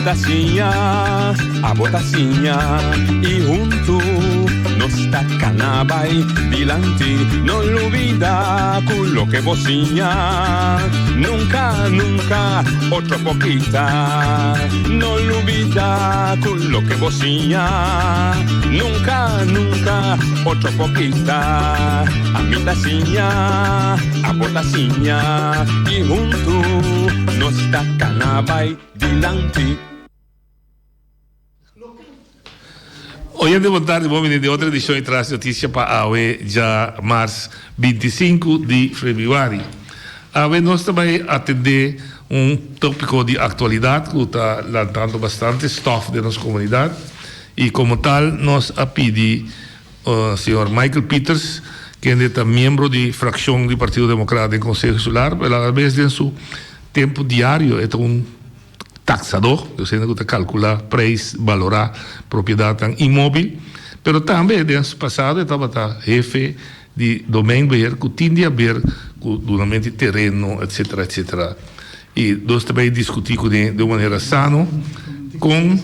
ta siña, abo ta siña y huntu nos ta cana bay dilanti. No lubida cu loke bo siña nunca, nunca otro por kita. No lubida cu loke bo siña nunca, nunca otro por kita. Ami ta siña, abo ta siña y huntu nos ta cana bay dilanti. Oyente bon tardi, bon bini den otro edicion di Tras Noticia pa awe dja mars 25 di februari. Awe nos ta bay atende un topico di actualidad cu ta lantando bastante stof den nos comunidad y como tal nos a pidi Señor Michael Pieters, kende ta miembro di fraccion di Partido Democrat den Conseho Insular, pero alabes den su tempo diario e ta un taxador, esei ku ta kalkulá preis, balorá propiedatnan inmóbil, pero tambe den su pasado e tabata hefe di Domeinbeheer ku tin di haber ku dunamento di tereno etcetera etcetera. I nos ta bai diskutí kuné den un manera sano kon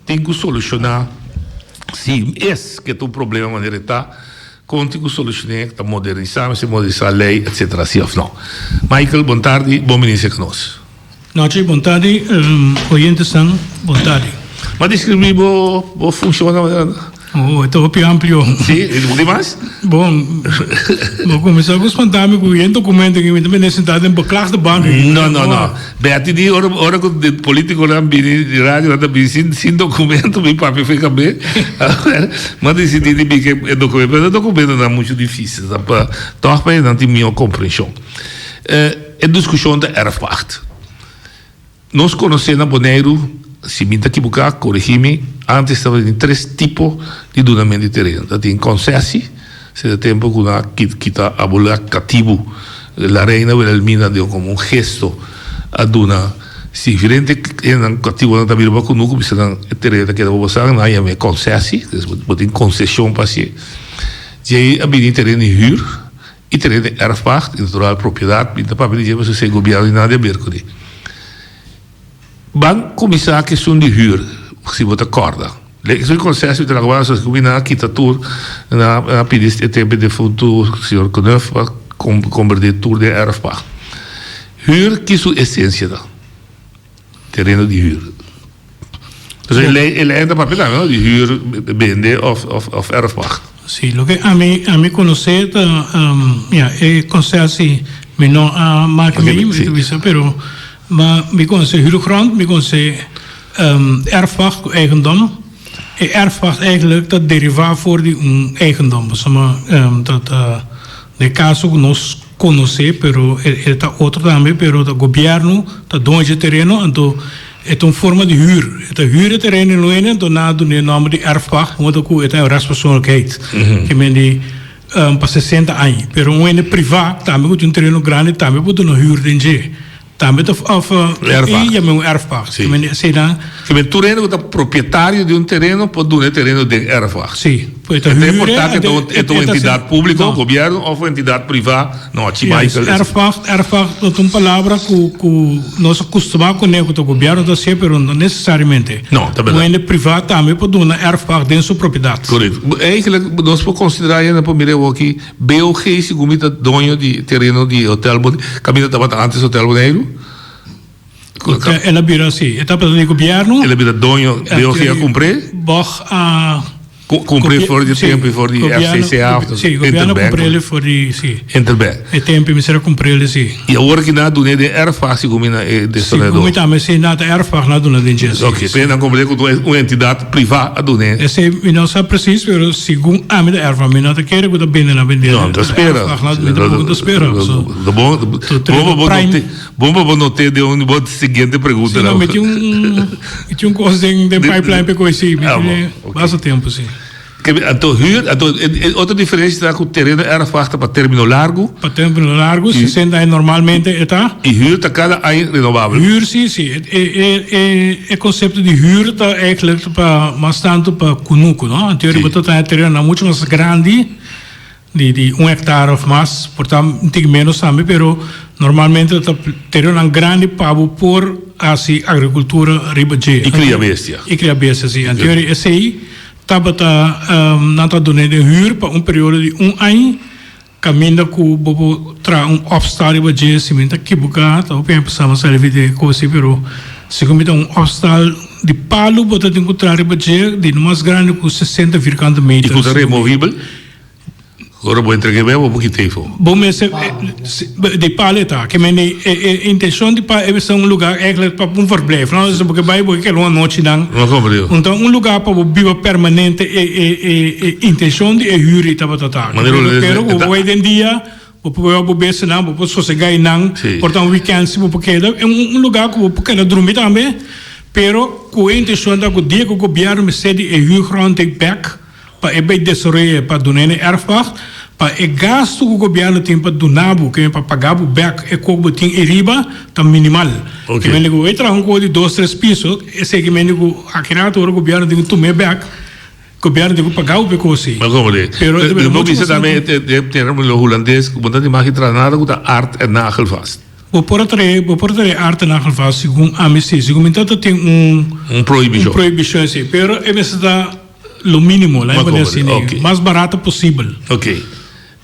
tin ku solushoná si es ke ta un problema manera e ta, kon tin ku solushoné, ta modernisá, mester modernisá lei etcetera si òf no. Michael, bon tardi, bon bini serka nos. Nochi, bon tardi oyentesnan, bon tardi. M'a describí bo bo funcion na manera. Oh, e ta hopi amplio. Sí, e ta mas? Bon, bo cuminsa cu spanta mi cu yen documento cu mi ta bini sinta den beklaagde bank. No, no, no. Betty di ora ora cu de politiconan bini di radio nan ta bini sin sin documento mi papia fue cambe. M'a dicidi di bini cu e documento, pero e documentonan mucho dificil pa toch pa nan tin miho comprension. E diskushon ta erfpacht. Nos konosé na Boneiru, si mi ta kibuká, korigí mi, ántes tabatin tres tipo di dunamentu di tereno. Tabatin konsesi, seta tempu ku nan a kita abolá katibu, la reina Wilhelmina dio komo un gesto a duna diferente hendenan katibunan ta bira pa kunuku bisa nan e tereno ta keda pa boso, nan a yam'é konsesi, bo tin konseshon pa hasié. Djei a bini tereno di hür. I tene den erfpacht i natural propiedat mi ta papia di dje pasobra esei gobierno di nada haber kuné. Ban kuminsá ku esun di hür si bo ta kòrda. Esun di konsesio mi ta laga wak pasobra ku mi nan a kita tur nan a pidi e tempu e defuntu señor Knuff pa kombertí tur den erfpacht. Hür ki su esensia ta? Tereno di hür. Entonces e ley e ley ta papia tambe no di hür bende of of of erfpacht. Si, loke ami ami konosé ta ya e konsesi mi no a maka mi mi ta bisa pero ma mi konosé huurgrond mi konosé erfpacht ku eigendom. E erfpacht eigenlijk ta derivá for di un eigendom pasobra ta ta den kaso ku nos konosé pero e ta otro tambe pero ta gobièrnu ta doño dje tereno anto e ta un forma di hür e ta hür e tereno en loene anto nan a dun'é e nòmber di erfpacht modo ku e ta un rèstpersoonlijkheid ke men di pa sesenta aña pero un hende privá tambe ku tin un tereno grandi tambe por duna hür den dje. Tambe ta of Erfpacht. e yama un erfpacht. Sí. Men eseinan. Ke men tur hende ku ta propietario di un tereno por duna e tereno den erfpacht. Sí. Pues ta E ta huur importá ku e ta un e e ta un ta entidat públiko, no. gobièrnu òf un entidat privá. No, chi Yes, Michael. erfpacht, erfpacht no ta un palabra ku ku nos a kustumá kuné ku ta gobièrnu ta hasié, pero no nesesariamente. No, ta Un bèrdat. hende privá tambe por duna erfpacht den su propiedat. Korekto. Eigenlijk nos por konsiderá hende por mira awor aki. BOG segun mi ta doño di tereno di Hotel Boneiru, kaminda tabata antes Hotel Boneiru. El a bira si, e tabata di gobierno. El a bira doño, BOG a kumpr'é. Bog a. Kumpr'é for di tempu for di FCCA. Si, gobierno a kumpr'é for di, si. Interbank. E tempu mester a kumpr'é, si. I awor ki nan a dun'é den erfpacht segun mi na e desaroyador. Segun mi tambe si nan ta erfpacht nan a duna den dje, si. Ok, pero nan kumpr'é ku un entidat privá a dun'é. Esei mi no sa precies, pero segun ami ta erfpacht. Mi no ta kere ku ta bende nan bende. No, mi ta spera. Mi tampoco ta spera. Bon pa bo noté, bon pa bo noté den un bo siguiente pregunta. Si, no, mi tin un, mi tin un kos den pipeline pa e koe si. Mi tin basta tempu, si. Anto huur, anto e otro diferencia ta cu tereno erfpacht ta pa termino largo. Pa termino largo, 60 aña normalmente e ta. Y huur ta cada aña renovabel. Huur si, si. E e e e concepto di huur ta eigenlijk pa mas tanto pa cunucu, no? Anterior bo ta traha terenonan mucho mas grandi. Di di un hectare of mas, por ta un tiki menos tambe, pero normalmente ta terenonan grandi pa bo por haci agricultura riba dje. Y cria bestia. Y cria bestia, si. Anto esey tabata nan ta dun'e den huur pa un periodo di un aña, caminda cu bo por traha un opstal riba dje, si mi no ta ekiboca, ta hopi aña pasa mi a sali di e cos ey, pero segun mi ta un opstal di palu bo ta tin cu traha riba dje di no mas grandi cu sesenta vierkante meter. Y cu ta removibel? Ora bo entrega e beba, bo kita efo. Bo mester di palo e ta. Ke men e e intencion di pa e mester un lugar eigenlijk pa un verblijf. No, bo ke bai bo ke keda un anochi nan. No comprendo. Enton un lugar pa bo biba permanente e e e e intencion di e huur ei tabata ta. Pero ku bo bai den dia, bo por bai bo bestianan, bo por sosega einan. Por ta un weekend si bo por keda. Un un lugar ku bo por keda drumi tambe. Pero ku e intencion ta ku dia ku gobierno mester di e huurgrond ei bek. Pa e bay desaroy'é pa dun'é na erfpacht, pa e gastu ku gobièrnu tin pa duna bo, ke pa paga bo bèk e kok bo tin eriba, ta minimal. Ok. Ke mende ku e traha un kos di dos tres piso, esei ke mende ku aki rato ora gobièrnu tin ku tum'é bèk, gobièrnu tin ku paga bo pa e kos ei. Ma komo di? Pero e ta bira Bo muchu bisa mas tambe e termino hulandes ku bo ta tin mag traha nada ku ta art en nagelvast. Bo por a trae, bo por trae art en nagelvast segun ami si, segun mi ta tin un Un prohibishon. un prohibishon esei, pero e mester ta. Lo minimo, laat me así, okay. Mas barato posibel. Ok.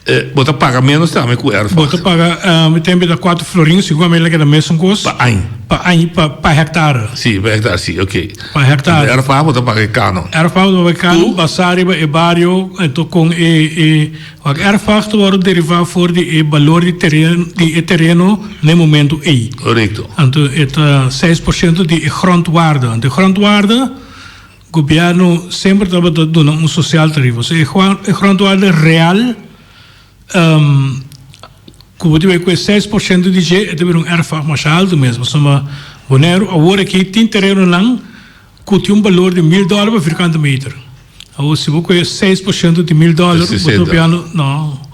Eh, bo ta paga menos tambe ku erfpacht. Bo ta paga, uh, mi tempo ta 4 florin, sigur a keda mesun kos. Pa aña. Pa aña, pa, pa hectare. Si, pa hectare, si, ok. Pa hectare. Erfpacht bo ta paga e kano. Erfpacht bo ta paga e kano, basá riba e bario, ento kon e, e, wak erfpacht ta wòrdu derivá for di e balor di tereno, di e tereno na e momento ei. Korekto. Anto e ta 6% di e grondwaarde. Anto e grondwaarde. Gobierno semper tabata duna un social tarief. Osea e grondwaarde real cu bo ta bay cu e 6% di dje e ta bira un erfpacht masha alto mes. Pasobra Boneiru awor aki tin terenonan cu tin un balor di mil dollar pa vierkante meter. Awor si bo cu e 6% di mil dollar bo ta papiando no.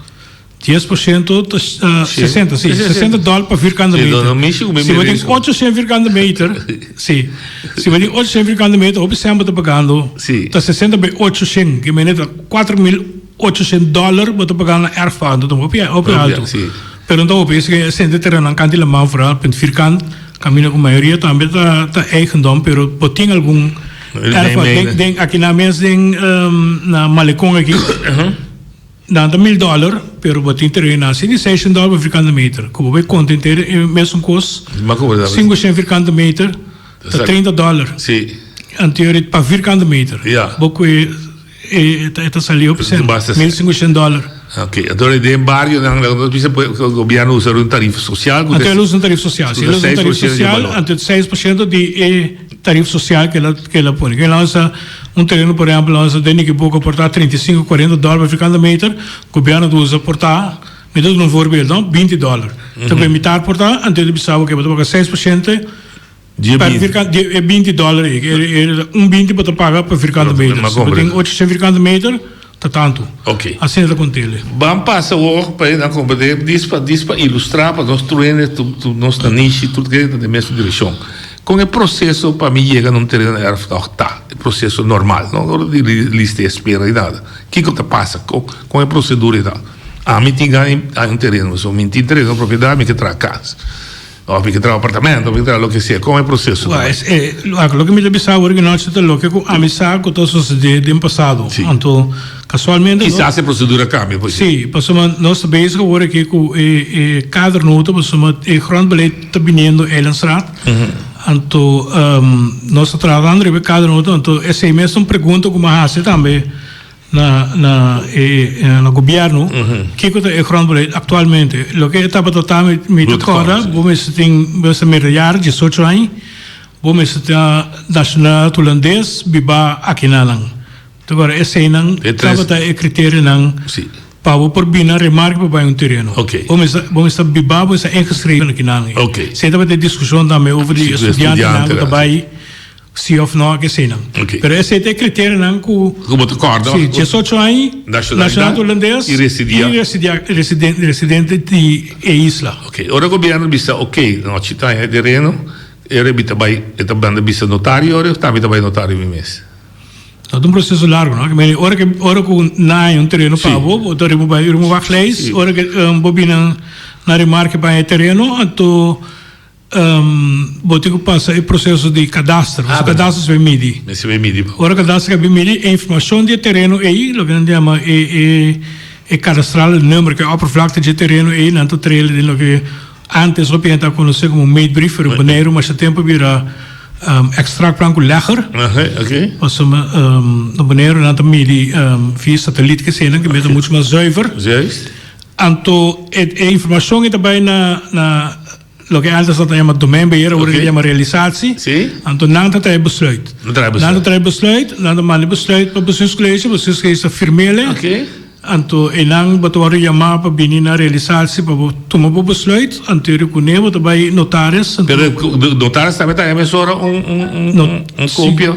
10% ta 60, si, 60 dòler pa vierkante meter. Si bo tin 800 vierkante meter, si, si bo tin 800 vierkante meter, hopi sèn bo ta pagando, ta 60 bij 800, ke mende ta 4800 dòler bo ta pagando na erfpacht, ta hopi, hopi alto. Pero no ta hopi, esaki e sende terenonan kanti laman vooral, punt vierkant, kaminda ku mayoria tambe ta ta eigendom, pero bo tin algun erfpacht, den, aki nan mes den na Malecon aki. Nan ta mil dòler, pero bo tin tereno nan si di seishent dòler pa firkante meter. Ku bo bai konta henter e mesun kos, sinkushen firkante meter ta treinta dòler. Anto pa firkante meter bo kue e ta sali hopi sèn, mil sinkushen dòler. Ok, anto den barionan nos bisa gobièrnu usa un tarifa sosial. Anto el usa un tarifa sosial, si el usa un tarifa sosial, anto 6% di e tarifa sosial ke el a pone. Ke el a usa. Un tereno por ehempel nos den Nikiboco por ta 35, 40 dòler pa vierkante meter, gobièrnu ta usa por ta, mi ta duna un voorbeeld no, binti dòler. Ta ku e mitar por ta, anto e ta bisa bo ke bo ta paga 6% per vierkante, di e binti dòler ei. Un binti bo ta paga pa vierkante meter. Si bo tin 800 vierkante meter, ta tantu. Asina ta kont'el. Ban pasa awor pa e nan komprendé, dis pa dis pa ilustrá pa nos tur hende, tur nos nanishi, tur kende ta den mesun direkshon. Kon e proseso pa mi yega na un tereno na erfpacht ta? E proseso normal, no ora di lista di espera ni nada. Kiko ta pasa? Kon e prosedura ei ta? Ami tin gana di haña un tereno, pasobra mi tin tereno propiedat, mi ke traha kas, òf mi ke traha apartamento, òf mi ke traha loke sea. Kon e proseso ta bai? Wak, loke mi ta bisa awor ki nochi ta loke ku ami sa ku ta sosodé den pasado. Anto, kasualmente. Kisas e prosedura kambia por si. Sí, pasobra nos ta bezig awor aki ku e kadernota, pasobra e grondbeleid ta biniendo Eilandsraad. Anto nos ta trahando riba e kadernota, anto esei mes ta un pregunta ku mi a hasi tambe na na e na gobièrnu, kiko ta e grondbeleid aktualmente. Loke e tabata ta mi ta kòrda, bo mester tin bo mester media diesocho aña, bo mester ta nashonalidat hulandes bibá akinanan. Agora eseinan tabata e kriterionan pa bo por bini na remarke pa bai un tereno. Bo mester bo mester biba, bo mester ingeschreven akinan. Esei tabata e diskushon tambe over di e studiantenan ku ta bai si òf no ak eseinan. Pero esei ta e kriterionan ku Ku bo ta kòrda. Si, diesocho aña, nashonalidat hulandes i residia residente di e isla. Ora gobièrnu bisa ok, nochi ta haña e tereno, e ora e ta bai e ta manda bisa notario ora òf tambe ta bai notario mi mes? No ta un proceso largo no. Mene ora ke ora ku nan haña un tereno pa bo, bo ta riba bai riba un wachtlijst, ora ke bo bini na remarke pa haña e tereno anto bo tin ku pasa e proceso di kadaster, pasobra kadaster si bai midi. Ora kadaster a bin midi e informashon di e tereno ei, loke nan ta yama e e e kadastrale number, ke oppervlakte dje tereno ei, nan ta trael den loke Antes hopi hende a konosé komo meetbrief, pero Boneiru masha tempu a bira extractplan ku legger. Pasobra na Boneiru nan ta midi via satelit keseinan ku ta muchu mas zuiver. Anto e informashon ei ta bai na na loke antes nan ta yama domeinbeheer, awor ta yama realisatie. Anto nan ta traha e besluit. Nan ta traha e besluit, nan ta manda e besluit pa bestuurscollege, bestuurscollege ta firm'el. Anto einan bo ta wòrdu yamá pa bini na realisasi pa bo tuma bo besluit, anto kuné bo ta bai notaris. Pero e notaris tambe ta haña mesora un un kopia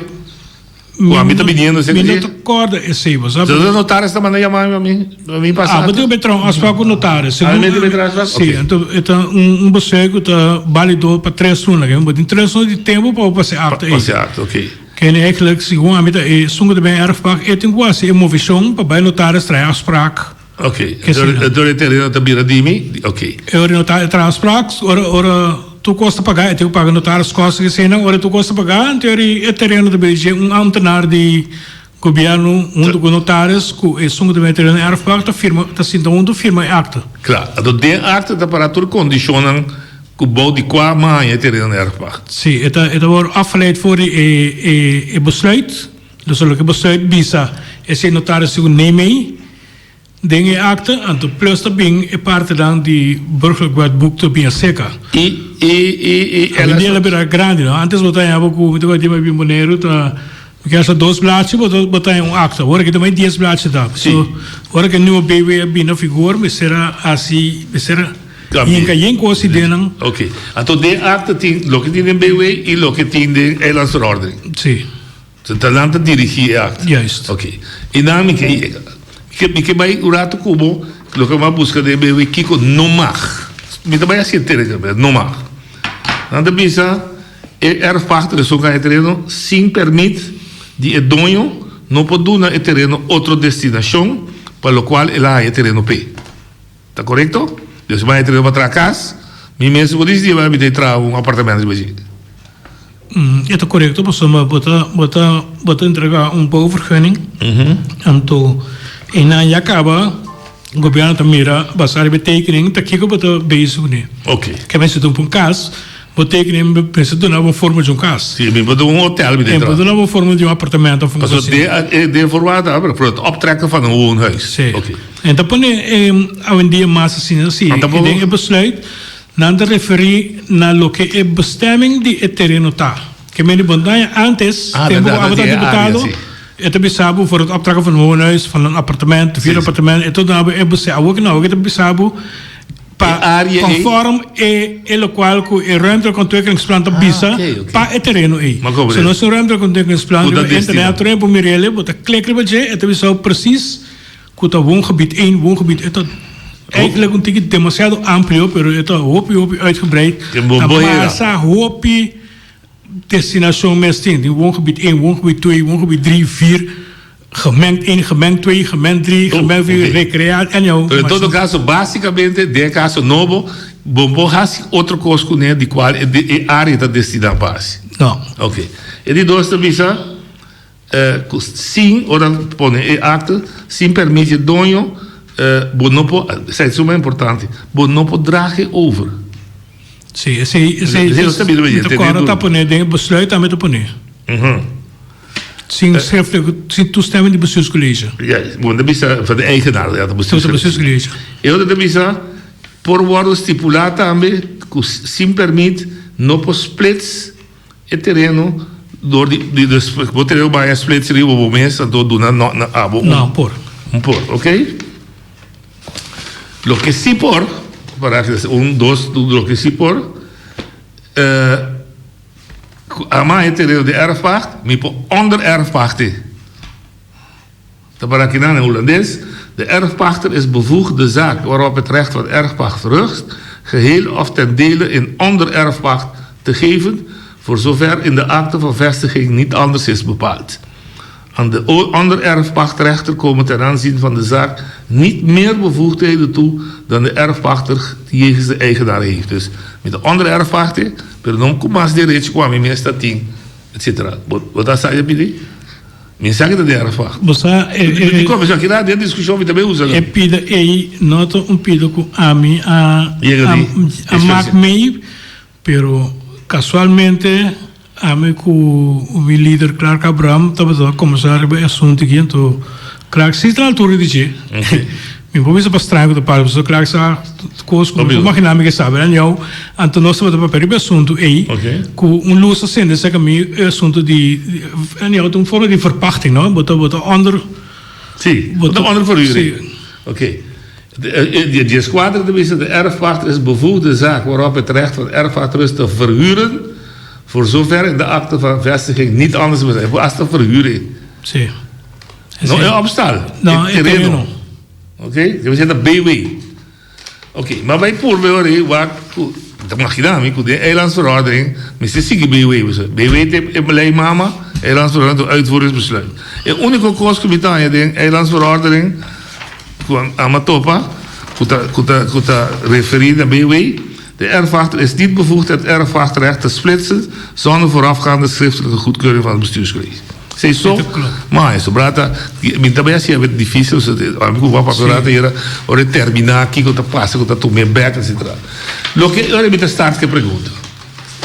ku ami ta biniendo esei. Mi no ta kòrda esei bo sa. So e notaris ta manda yama mi pa mi pa mi pasa. Ah bo tin ku bai traha un afspraak ku notaris. Ah mi tin ku bai traha afspraak? Si, anto e ta un besluit ku ta bálido pa tres luna. Bo tin tres luna di tempu pa bo pasa e akta ei. Pa pasa e akta, oké. Kende eigenlijk, segun ami ta e esun ku ta ben erfpacht, e tin ku hasi e movishon pa bai notaris traha afspraak. Ok, dor e tereno ta bira di mi, ok. E ora e traha afspraak, ora ora tur kos ta pagá, e tin ku paga notaris kos i eseinan, ora tur kos ta pagá, anto e tereno ta bira dje un ambtenaar di gobièrnu huntu ku notaris ku esun ku ta ben e tereno erfpacht ta firma, ta sinta huntu firma e akta. Kla, anto den akta ta pará tur kondishonnan. Ku bou di kua maña e tereno na erfpacht? Sí, e ta e ta wòrdu afgeleid for di e e e besluit. Dus loke besluit bisa esei notaris sigun neem mee den e akte, anto plus ta bin e partenan di Burgerlijk Wetboek ta bin aserka. I i i i el a. Awendia el a bira grandi no. Antes bo ta haña bo ku mi ta bai bin Boneiru ta mi ke hasta dos blachi bo ta bo ta haña un akte. Awor aki ta mai dies blachi ta. Sí. So ora ku e nieuwe BW a bin na vigor mester a hasi mester a. Yinka yen kos i den nan. Ok. Anto den akta tin loke tin den BW i loke tin den eilandsverordening. Si. So ta nan ta dirigí e akta. Juist. Ok. I nan mi ke yega. Mi ke bai un rato ku bo loke mi a buska den BW kiko no mag. Mi ta bai hasi entero e kabes. No mag. Nan ta bisa e erfpachter esun ka e tereno sin permit di e doño no por duna e tereno otro destinashon pa lokual el a haña e tereno p'e. Ta korekto? Dios bai trese pa traha kas, mi mes por disidí bai mi ta traha un apartamento riba dje. E ta korekto pasobra bo ta bo ta bo ta entrega un bouwvergunning, anto einan ya kaba gobièrnu ta mira basá riba e tekening ta kiko bo ta bezig kuné. Oké. Ke mester duna un kas, bo tekening mester duna bo forma di un kas. Si, mi por duna un hotel mi ta traha. E por duna bo forma di un apartamento of un kos asina. Pasobra den formato ta voor het optrekken van een woonhuis. Si. Oké. En ta pone awendia mas asina si den e besluit nan ta referi na loke e bestemming di e tereno ta. Ke men di Bondaña antes tempo ku abo ta diputado e ta bisa bo voor het optrekken van een woonhuis, van een appartement, vier appartement e ta duna bo e besluit. Awor no, awor ta bisa bo pa conform e e lokual ku e ruimtelijk ontwikkelingsplan ta bisa pa e tereno ei. So nos tin ruimtelijk ontwikkelingsplan riba internet tur e bo mir'el bo ta klik riba dje e ta bisa bo precies. Ku ta woongebied één, woongebied e ta eigenlijk un tiki demasiado amplio, pero e ta hopi hopi uitgebreid. Ta pasa hopi destinashon mes tin. Tin woongebied één, woongebied twee, woongebied drie, vier, gemengd één, gemengd twee, gemengd drie, gemengd vier, recrea, anyhow. Pero en todo caso, basicamente den e caso nobo, bo por haci otro cos cune di cual e area ta destina pa haci. No. Ok. E di dos ta bisa. Ku sin ora pone e akte sin permit di e doño bo no por, esei ta suma importante, bo no por draag e over. Sí, esei esei mi ta kòrda ta pone den e besluit tambe ta pone. Sin schriftelijke, sin toestemming di bestuurscollege. Ja, bo ta bisa van de eigenaar, ja, ta bestuurscollege. E otro ta bisa por wòrdu stipulá tambe ku sin permit no por splits. E tereno door di di dus bo tereno baña splits riba bo mes anto duna no na abo un No por. Un por ok. Loke si por para un dos loke si por ku ama e tereno di erfpacht mi por onder erfpacht e. Ta para kinan in Hulandes, De erfpachter is bevoegd de zaak waarop het recht van erfpacht rust, geheel of ten dele in ondererfpacht te geven, voor zover in de akte van vestiging niet anders is bepaald. Aan de ondererfpachtrechter komen ten aanzien van de zaak niet meer bevoegdheden toe dan de erfpachter jegens de eigenaar heeft. Dus mi ta ondererfpachter, pero no ku mas derecho ku ami mes ta tin, etcetera. Bo bo ta sa e pidi? Mi sa ki ta den erfpacht. Bo sa e e Dikon? Pasobra kila den diskushon mi ta bay usa e pida ei no ta un pida ku ami a Yega di a mak mei. Pero casualmente ami cu mi lider Clark Abraham tabata combersa riba e asunto aki, anto Clark si ta na altura di dje. Mi por bisa pa straño cu ta pasa pasobra Clark sa cos cu mi no por imagina mi ke sabi. Anyhow, anto nos tabata papia riba e asunto ey cu un luz a sende cerca mi e asunto di, anyhow ta un forma di verpachting no, bo ta bo ta onder. Si, bo ta onder verhuring. Oké. De dieskuater ta bisa, De erfpachter is bevoegd de zaak waarop het recht van erfpacht rust te verhuren, voor zover in de akte van vestiging niet anders is. E por hasta verhuren. Sí. No e opstal, No, e e tereno. tereno. Oké, debe ser ta BW. Oké, maar bai purba e ora ei wak ku, ta magina mi ku den eilandsverordening mester sigui BW. Pasobra BW ta e lei mama, eilandsverordening ta un uitvoeringsbesluit. E úniko kos ku mi ta haña den eilandsverordening Ku ama topa ku ta ku ta ku ta referí na BW, De erfwachter is niet bevoegd het erfwachtrecht te splitsen zonder voorafgaande schriftelijke goedkeuring van het bestuurscollege. Esei so, ma e sobra ta, mi ta bay hasi e difícil, ami ku papia ora ta yera ora e terminá kiko ta pasa ku ta tum'é bèk etcetera. Loke ora mi ta start ku e pregunta,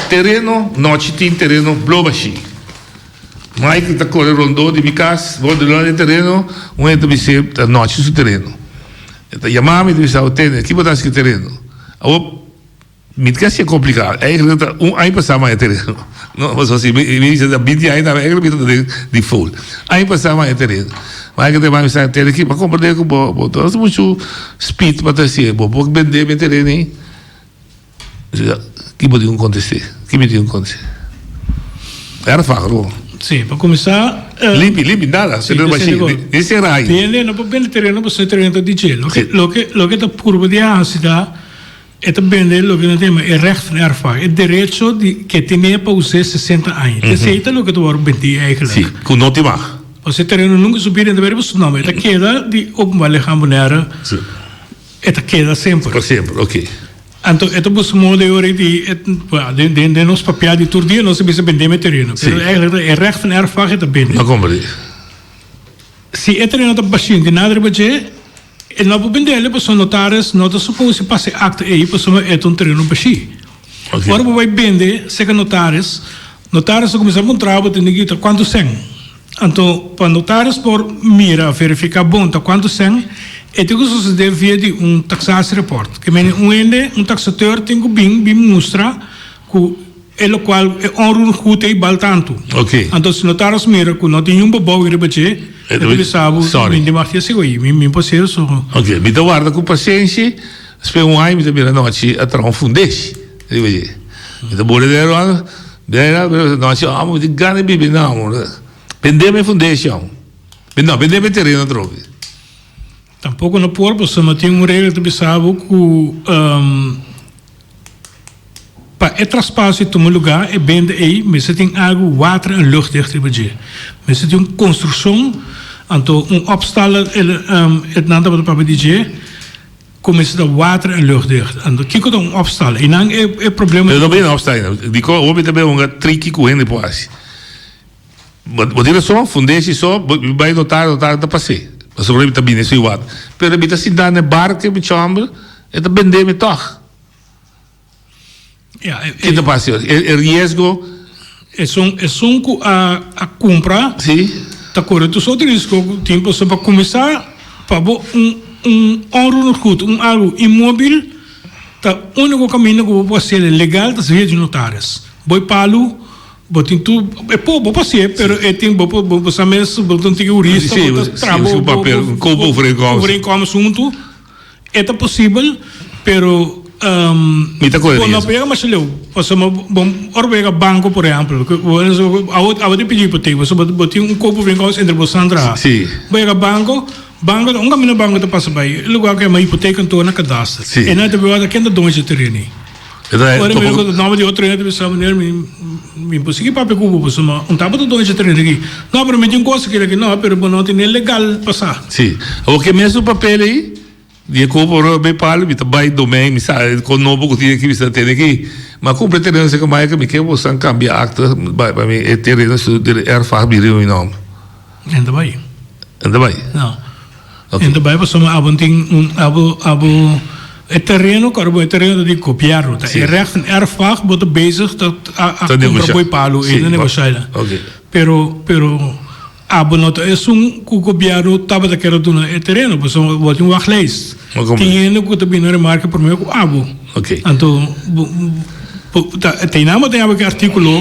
tereno nochi tin tereno blo bashí. Michael ta kore rondó di mi kas, bo di lòt e tereno, un hende ta bis'é ta nòchi su tereno. E ta yamá mi, ta bisa, Bo tende, ki bo ta hasi ku e tereno? Awor, mi ta ke hasié kompliká. Eigentlik ta un aña pasá mi haña e tereno. No, pasobra si mi bisa ta binti aña tambe, eigentlik mi ta den default. Aña pasá mi haña e tereno. Michael ta yamá mi, bisa, Tende ki, bo a komprendé ku bo bo ta hasi muchu speed pa ta hasié. Bo por bendé mi e tereno ei? Ki bo tin ku kontest'é? Ki mi tin ku kontest'é? Era fácil bo. Sí, pa kuminsá. Limpi, limpi, nada. Sí, Tereno bashí. Ni sera ai. Bende, no por bende tereno pasobra e tereno ta di dje. Loke, loke, loke ta purba di hasi ta, e ta bende loke nan ta yama e recht van erfpacht, e derecho di ke tene pa us'é sesenta aña. Esei ta loke ta wòrdu bendí eigenlijk. Sí, ku no tin mag. Pasobra e tereno nunka subi den ta bai riba su nòmber. E ta keda di Openbaar Lichaam Bonaire. Sí. E ta keda semper. Pa semper, oké. Anto e ta busca modo e ora di, den, den, den nos papia di tur dia nos ta bisa bende mi tereno. Sí. Pero eigenlijk e recht van erfpacht e ta bende. No comprende. Si e tereno ta bashí, no tin nada riba dje, e no por bendel pasobra notaris no ta supos pasa e akte ei pasobra e ta un tereno bashí. Oké. Ora bo bai bende serka notaris, notaris ta kuminsá puntra bo tende ki ta kuantu sèn. Anto pa notaris por mira, verifiká bon ta kuantu sèn, e tin ku sosodé via di un taksasierapport. Ke mende un hende, un taksateur tin ku bin bin mustra ku e lokual e onroerend goed ei bal tantu. Oké. Anto si notaris mira ku no tin niun bobou riba dje, e ta bisa bo, Sorry. mi tin mag di hasi oí, mi mi por hasi eso. Oké, mi ta warda ku pasenshi, despues un aña mi ta mira nochi a traha un fundeshi riba dje. Mi ta bole den rònt. Bera pero nochi amo mi tin gana di bibi na amo. Bende mi fundashon. No, bende mi tereno atrobe. Tampoco no por pasobra no tin un regla ta bisa bo cu pa e traspaso tuma lugar e bende ey mester tin algo water en luchtdicht riba dje. Mester tin un construccion anto un opstal e nan tabata papia di dje. Kuminsá ta water en luchtdicht. Anto kiko ta un opstal? Einan e e problema. Pero no bini opstal einan. Dikon hopi ta bin hunga triki ku hende por hasi. Bo bo tin rason, fundeshi so, bo bai notario, notario ta pas'é. Pasobra mi ta bini su i water. Pero mi ta sinta na e barke mi chòmber, e ta bende mi tòg. Ja, e, Ki ta pasa? E, e riesgo. Esun, esun ku a, a kumpra. Sí. Ta kore tur soort riesgo ku tin pasobra pa kuminsá pa bo un, un onroerend goed, un algu inmóbil ta úniko kaminda ku bo por hasiel legal ta via di notaris. Bo e palu, bo tin tur, e por, bo por hasié, pero e tin, bo por, bo sa mes, bo ta un tiki hurista, Sí, bo ta traha sí, bo, un bo, papel, bo, un koopovereenkomst. overeenkomst huntu. E ta posibel, pero Mi ta kore bo no riesgo. por yega masha leu. Pasobra bo ora bo yega banko por ehèmpel, awo awo ta pidi hipotek, pasobra bo tin un kopo overeenkomst entre bo san traha. Sí. Bo yega banko, banko ta un kaminda banko ta pasa bai, e lugar ku yama hipoteekkantoor na kadaster. Sí. E nan ta wòrdu ken ta doño dje tereno ei. Ora mi ku nòmber di otro hende ta bisa meneer mi mi por sigui papia ku bo pasobra un tabata doño dje tereno aki. No pero mi tin kos aki aki no pero bo no tene legal pa sa. Si. Awor ke mesun papel ei di e kopo ora bay palo mi ta bay domein mi sa kon nobo ku tin aki mi sa tene aki. Ma kumpra e tereno seka maya ke mi ke bosan kambia akta pa mi e tereno su erfpacht bira mi nòmber. En ta bai. En ta bai? No. Okay. En ta bai pasobra abo tin un abo abo e tereno kòrda bo e tereno ta di gobièrnu ta e recht van erfpacht bo ta bezig ta a kumpra bo e palu ei ta negosha ei. Okay. Pero pero abo no ta esun ku gobièrnu tabata kere duna e tereno pasobra bo tin wachtlijst. Tin hende ku ta bini na remarke promé ku abo. Okay. Anto bo bo ta te nan bo ta yama ki artíkulo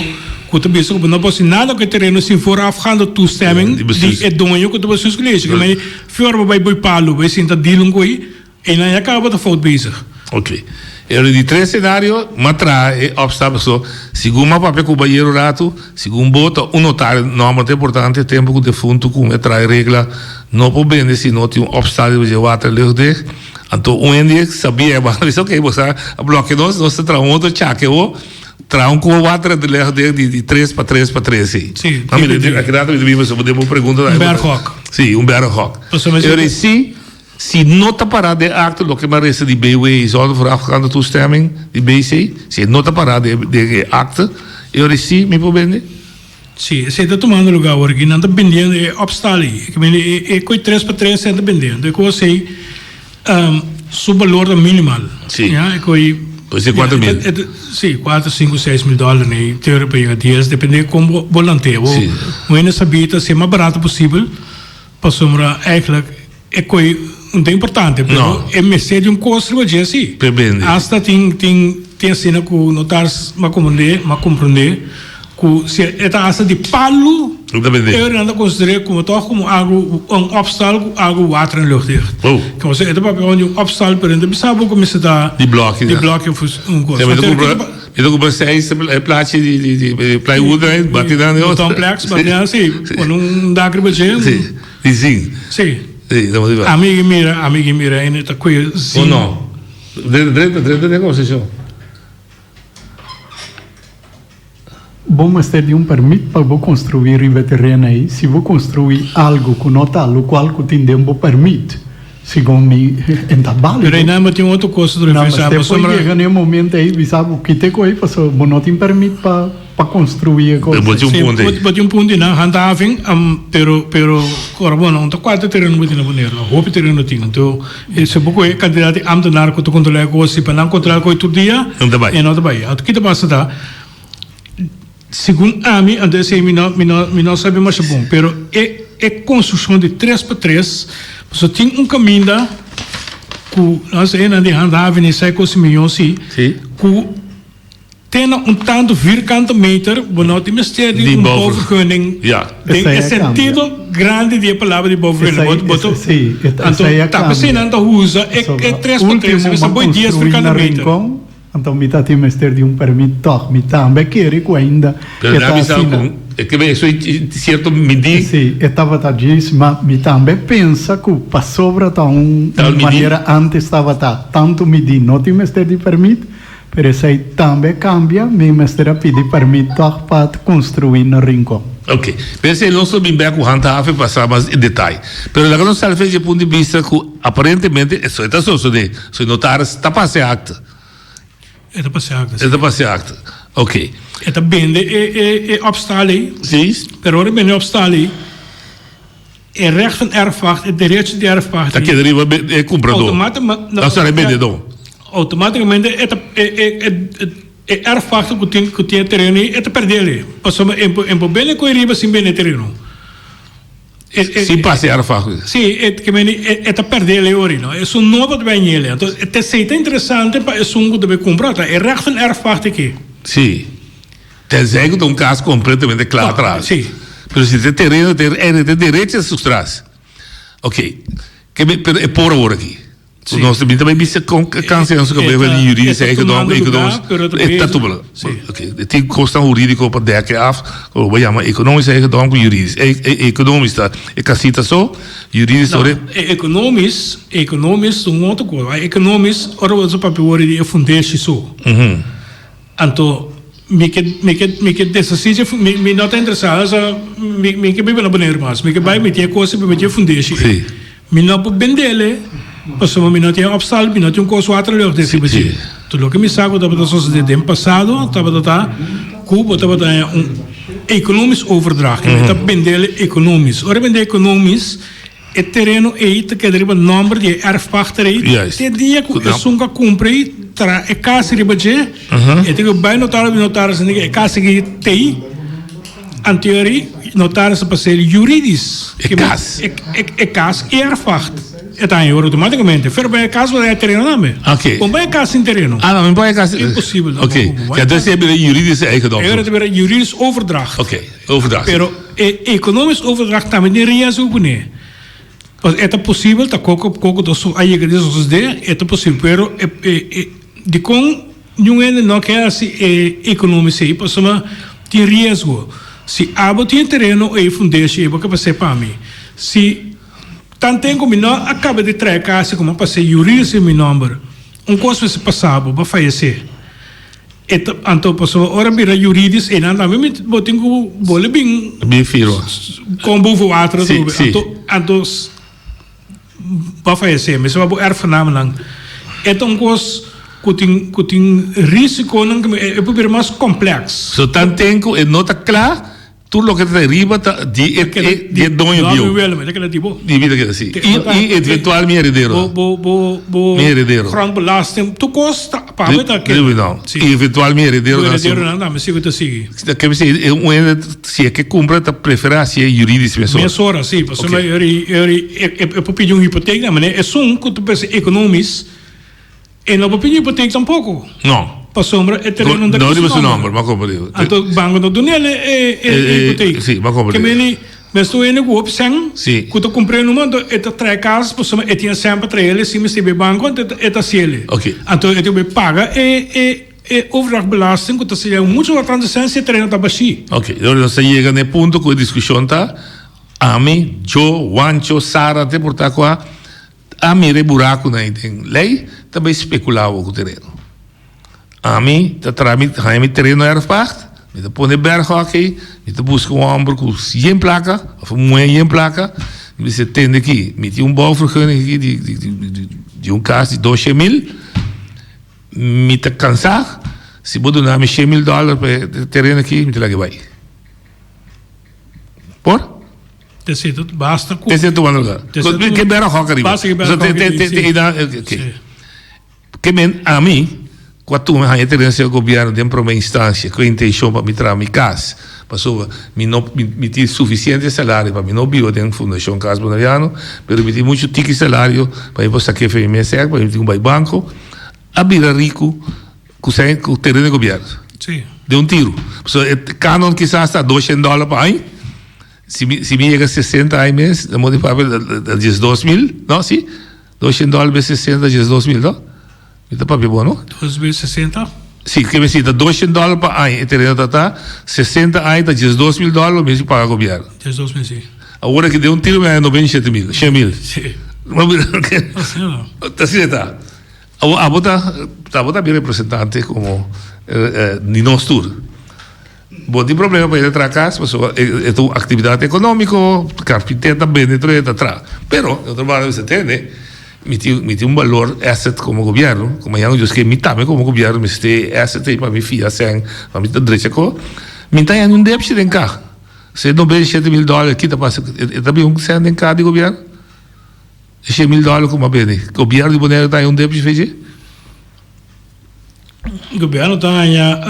ku ta bisa ku bo no por hasi nada ku e tereno sin voorafgaande toestemming di e doño ku ta bestuurscollege. Ke mei fior bo bai boi palu bai sinta deal un koi e nan ya kaba bo ta fout bezig. Okay. E ora di tres scenario m'a traha e opstap paso segun m'a papia ku bayero ratu segun bo ta un notario nòmber ta importante tempu ku defuntu ku e traha e regla No por bende si no tin un opstal riba dje water luchtdicht. Anto un hende sabia e banda bisa ok bo sa a blokia nos, nos ta traha un otro chake awo, traha un cubo water luchtdicht di di tres pa tres pa tres ei. Sí, Ma mira di aki rato mi ta bin pasobra bo den bo pregunta Un berghok. Sí, un berghok. Pasobra E ora si, si no ta para den acto loke mi a resa di BW zonder voorafgaande toestemming di BC, si e no ta para den den e acte, e ora si mi por bende? Sí, esei ta tumando lugar awor aki. Nan ta bendiendo e opstal ei. E kemende e e koi tres pa tres nan ta bendiendo. E kos ei su balor ta minimal. Sí. Ya, e koi. Pues e kuater mil. E ta, sí, kuater, sinku, seis mil dòler nei. Te ora pa yega dies, depende kon bo bo lantea. Bo Sí. un hende sabí ta hasi mas barato posibel pasobra eigenlijk E koi no ta importante, pero No. e mester di un kos riba dje si. P'e bende. Asta tin tin tin asina ku notaris m'a komprendé, m'a komprendé ku si e ta asta di palu, E ta bende. e nan ta konsider'é komo tòg komo algu un opstal ku algu water en luchtdicht. Oh. Komo se e ta papia di un opstal pero e no ta bisa bo ku mester ta Di blòki, di ja. blòki òf un kos. Mi ta Anto kumpra kiko mi ta kumpra seis e plachi di di di plywood ei, bati nan den otro. Betonpleks, bati nan si, pone un dak riba dje. Si. Di zin. Sí. Sí, ta motiva. Ami ki mira, ami ki mira ene ta kue zin. O no? Drenta, drenta, drenta den konseshon. Bo mester di un permit pa bo construi riba e tereno ei. Si bo construi algo cu no ta locual cu tin den bo permit, segun mi, en ta balido. Pero einan bo tin otro cosa tur Nan pensa, mester por pasobra. yega na e momento ei bisa bo kita e koe pasobra bo no tin permit pa. Pa construi e cos. Bo tin un Sí, punto bo, ei. bo tin un punto einan, handhaving, am, pero, pero, ora bo no ta kualke tereno bo tin na Boneiru, no, hopi tereno tin. Anto, e si bo kohe e kantidat di ambtenaar ku ta kontrolá e kos, si pa nan kontrolá e kos tur dia, No ta bai. e no ta bai. Anto, ki ta pasa ta, segun ami, anto esei mi no, mi no, mi no sabi masha bon, pero e, e konstrukshon di tres pa tres, pasobra tin un kaminda ku, nos e nan di handhaving esei kos miyon si, Sí. ku. Te na un tantu vierkante meter bo no tin mester di un bouwvergunning den e sentido grandi di e palabra di bouwvergunning. Bo ta anto ta p'esei nan ta usa e tres pa tres, mester boi dies vierkante meter. Anto mi ta tin mester di un permit tòg. Mi tambe kere ku ainda e ta asina. Sierto midí. Sí, e tabata djis, ma mi tambe pensa ku pasobra ta un manera antes tabata tantu midí no tin mester di permit. Pero esei tambe a cambia, mi mester a pidi permit toch pa construi na Rincon. Ok, p'esei nos lo bin bek cu handhaven pa sa mas detaye. Pero laga nos sali fecha e punto di bista cu aparentemente eso e ta sosode, so e notaris ta pasa e acta. E ta pasa e acta, si. E ta pasa e acta, ok. E ta bende e e e opstal ei. Si. Pero ora e bende e opstal ei. E recht van erfpacht, e derecho di erfpacht. Ta keda riba e kumpradó. No, sorry, e bendedó. Outomátikamente e ta e e e erfpachter ku tin ku tin e tereno ei e ta pèrdè el. Pasobra e e por bende ku e riba sin bende e tereno. E e Sin pasa e erfpacht. Si, e ke mende e e ta pèrdè el e ora ei no. Esun nobo ta bini el. Entonces e ta esei ta interesante pa esun ku ta bai kumpra ta e recht van erfpacht aki. Si. Tenzij ku ta un kas kompletamente kla atras. Sí. Pero si ta tereno ta e ta derecho su tras. Ok. Ke me pero e por awor aki. Sí. Nos ta bin bisa kon kansa en su kabes di juridische eigendom economisch. E ta tuma lugar. Sí. Ok. E tin kosnan huridiko pa dek e af ku bo yama economisch eigendom ku juridisch. E e economisch ta e kasita so, juridisch No, e economisch, economisch ta un otro kos. Economisch ora bo ta papia wor di e fundeshi so. Anto mi ke mi ke mi ke deshasí dje mi mi no ta interesá osea mi mi ke biba na Boneiru mas mi ke bai mi tin e kos mi tin e fundeshi ei mi no por bendele pasobra mi no tin e opstal mi no tin un kos waterlucht den riba dje tur loke mi sa ku tabata sosodé den pasado tabata ta ku bo tabata haña un economisch overdracht mi ta bendele economisch ora e bende economisch. E tereno ei ta keda riba nòmber di e erfpachter ei te dia ku esun ku a kumpra ei traha e kas riba dje. E tin ku bai notario, di notaris a indiká e kas aki t'ei. Anterior notaris a pas'é yuridis. E kas? E kas i erfpacht. E ta haña outomátikamente. Pero bai e kas bo ta haña tereno tambe. Bo bai e kas sin tereno. Ah no, mi bai e kas. Imposibel. Ok. Entonces e bira yuridis eigendom. E bira yuridis overdracht. Ok. Overdracht. Pero e economisch overdracht tambe tin riesgo kuné. Pasobra e ta posibel ta koko koko ta su a yega di sosodé, e ta posibel, pero e e e dikon niun hende no ke hasi e economisch ei pasobra tin riesgo. Si abo tin e tereno ei fundeshi ei bo ke pas'é pa mi. Si tanten ku mi no a kaba di traha e kas ei ku mi a pas'é juridisch riba mi nòmber, un kos mester pasa bo, bo a fayesé. E ta, anto pasobra ora bira juridisch einan tambe mi bo tin ku bole bin. Bin firma. Kon boven water Si, atrobe. si. Anto, anto bo a fayesé, mester bo erfgenaamnan. E ta un kos ku tin ku tin risikonan ku e por bira mas kompleks. So tanten ku e no ta kla. Tur loke ta riba ta di e di e doño bieu. Willem, ta keda di bo. Di mi ta keda si. I eventual mi heredero. Bo bo bo Mi heredero. Grondbelasting, tur kos ta pa bo ta keda. Riba no. I eventual mi heredero. Bo herederonan tambe si ku ta sigui. Ke mi si un hende si e ke kumpra ta prefera hasi e juridisch mesora. Mesora si, pasobra e e por pidi un hipotek na manera esun ku ta pensa ekonomisch. E no por pidi hipotek tampoco. No. Pasobra e tereno no ta riba su nomber. No riba su nomber, ma comprende. Anto banco no dun'el e hipotek. Si, ma comprende. Ke meni mester un hende ku hopi sèn. Si. Ku ta kumpra e numa, anto e ta trae kas pasobra e tin e sèn pa trae el, si mester bai banco anto e ta hasi el. Ok. Anto e tin ku bai paga e e overdrachtbelasting ku ta seria mucho mas tantu sèn si e tereno ta bashí. Ok, dor nos ta yega na e punto ku e diskushon ta ami, Joe, Wancho, Sara te por ta kua. A mira e burakunan ei den lei ta bai spekulá awor ku tereno. Ami ta traha mi haña mi tereno erfpacht, mi ta pone berghok ei, mi ta buska un hòmber ku yen plaka òf un muhé yen plaka, mi bisa tende aki, mi tin un bouwvergunning aki di di di un kas di doshe mil, mi ta kansá, si bo duna mi shen mil dòler pa e tereno aki mi ta laga e bai. Por? Te ta basta ku. Te ta wanda lugar. Ke bera hoka riba. Basta ke bera hoka riba. Te te te oké. Ke men ami ku a tuma haña terensia di gobièrnu den promé instansia ku e intenshon pa mi traha mi kas pasobra mi no mi tin sufisiente salario pa mi no biba den Fundashon Kas Boneriano pero mi tin muchu tiki salario pa mi por sak'é for mi mes sèk pa mi tin ku bai banko a bira riku ku sèn ku tereno di gobièrnu. Den un tiru. Pasobra e kanon kisas ta doshen dòler pa aña. Si mi si mi yega sesenta aña mes, na modo di papia ta diesdos mil, no? Si? Doshent dòler bes sesenta diesdos mil, no? Mi ta papia bon, no? Dos bes sesenta? Si, ke mester ta doshent dòler pa aña e tereno ta ta, sesenta aña ta diesdos mil dòler lo mester paga gobièrnu. Diesdos mil, si. Awor aki den un tiro mi haña noventa i shete mil, shen mil. Si. Asina no. Ta asina ta. Awor abo ta, abo ta mi representante komo di nos tur. Bo tin problema pa e traha cas pasobra e ta un actividad economico, carpinter ta bende tur e ta traha. Pero e otro banda mester tende, mi tin mi tin un balor asset como gobierno, como mañana Dios ke mi tambe como gobierno mester e asset ei pa mi fia sèn, pa mi ta drecha ko. Mi ta haña un depshi den caha. Si e 97 mil dollar kita pasa e ta bin un sèn den caha di gobierno? E shen mil dollar ku mi a bende, gobierno di Bonaire ta haña un depshi fechi? Gobierno ta haña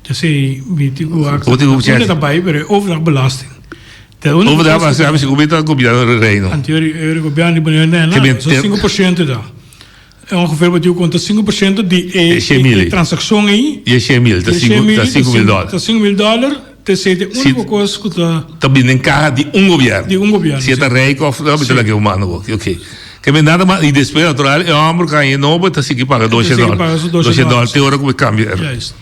esey mi tin cu wak unda ta bay pero e overdrachtbelasting. Overdrachtbelasting ami sigur ta gobierno di reino. Anterior e gobierno di Bonaire no haña nada so sinku por ciento ta. Ongeveer bo tin cu conta sinku por ciento di e transaccion ey. Di e shen mil ta sinku mil dollar. Ta sinku mil dollar. T'esei ta e úniko kos ku ta. Ta bini den kaha di un gobièrnu. Di un gobièrnu, si. Si e ta rijk òf no, mi ta laga e humano wak. Oké. Ke men nada mas, i despues natural e hòmber ku haña e nobo ta sigui paga doshe dòler. Ta sigui paga su doshe dòler. Doshe dòler te ora ku e kambia. Juist.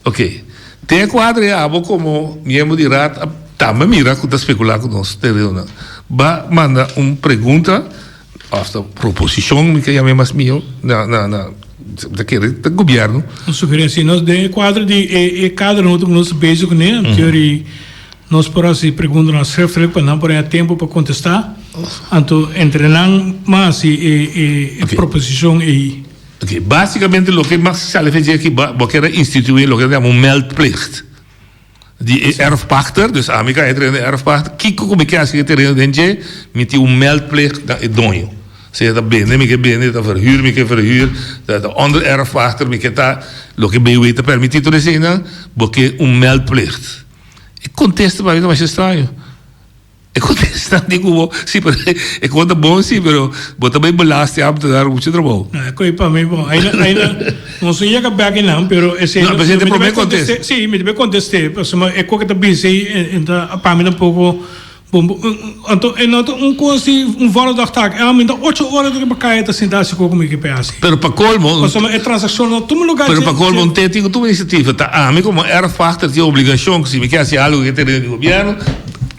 Oké. Den e kuadro ei abo komo miembro di raad a tambe mira ku ta spekulá ku nos terenonan. Ba manda un pregunta òf ta proposishon, mi ke yam'é mas mihó, na na na. Ta kere ta gobierno. Un sugerencia. Nos den e cuadro di e e kadernan ku nos ta bezig kuné, teori nos por hasi preguntanan schriftelijk pa nan por haña tempu pa kontestá. Anto entre nan mas hasi e e e proposishon ei. Oké, básikamente loke mas sali fe dje aki bo a kere instituí loke nan yama un meldplicht. Di e erfpachter, dus ami ka e tereno di erfpachter, kiko ku mi ke hasi ku e tereno den dje, mi tin un meldplicht na e doño. Sea ta bende mi ke bende, ta verhuur mi ke verhuur, ta ta onder erfpachter mi ke ta, loke BW ta permití tur eseinan, bo ke un meldplicht. E kontesta pa mi ta masha straño. E kontesta di ku bo, si, pero e kon ta bon si, pero bo ta bai belasting ambtenaar muchu trabou. No, e koe pa mi bon. Aina, aina, nos no yega bek einan, pero esei. No, pero esei ta e prome kontesta. Si, mi ta bai kontest'é, pasobra e koe ta bisa ei, e ta pa mi tampoko bon. Anto e no ta un kos di un volgdagtaak. E mi ta ocho ora ta riba kaya ta sinta hasi koe ku mi ke pe hasi. Pero pa kolmo. Pasobra e transakshon no tuma lugar. Pero pa kolmo un te tin ku tuma inisiativa. Ta ami komo erfpachter tin obligashon ku si mi ke hasi algu ku e tereno di gobièrnu.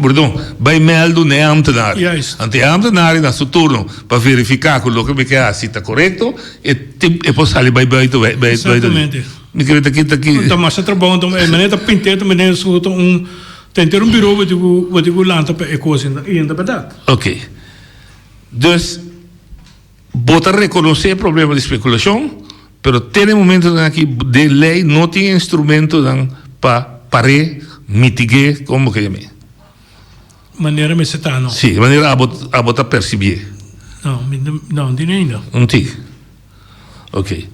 Perdon, bai mèldu na e ámtenar. Juist. Anto e ámtenar na su turno pa verifiká ku loke mi ke hasi ta korekto, e tin e por sali bai buiten bai bai buiten. Exactamente. Mi kere ta ki ta ki. Ta masha trabou anto e manera ta pint'é ta manera su ta un ta henter un biro bo tin ku bo tin ku lanta pa e kos i ta bèrdat. Oké. Dus bo ta rekonosé e problema di spekulashon, pero te na e momentonan aki den lei no tin instrumentonan pa par'é, mitig'é, kon bo ke yam'é? Manera mester ta no. Sí, manera abo abo ta persibié. No, mi no, no tin ainda. No tin. Oké.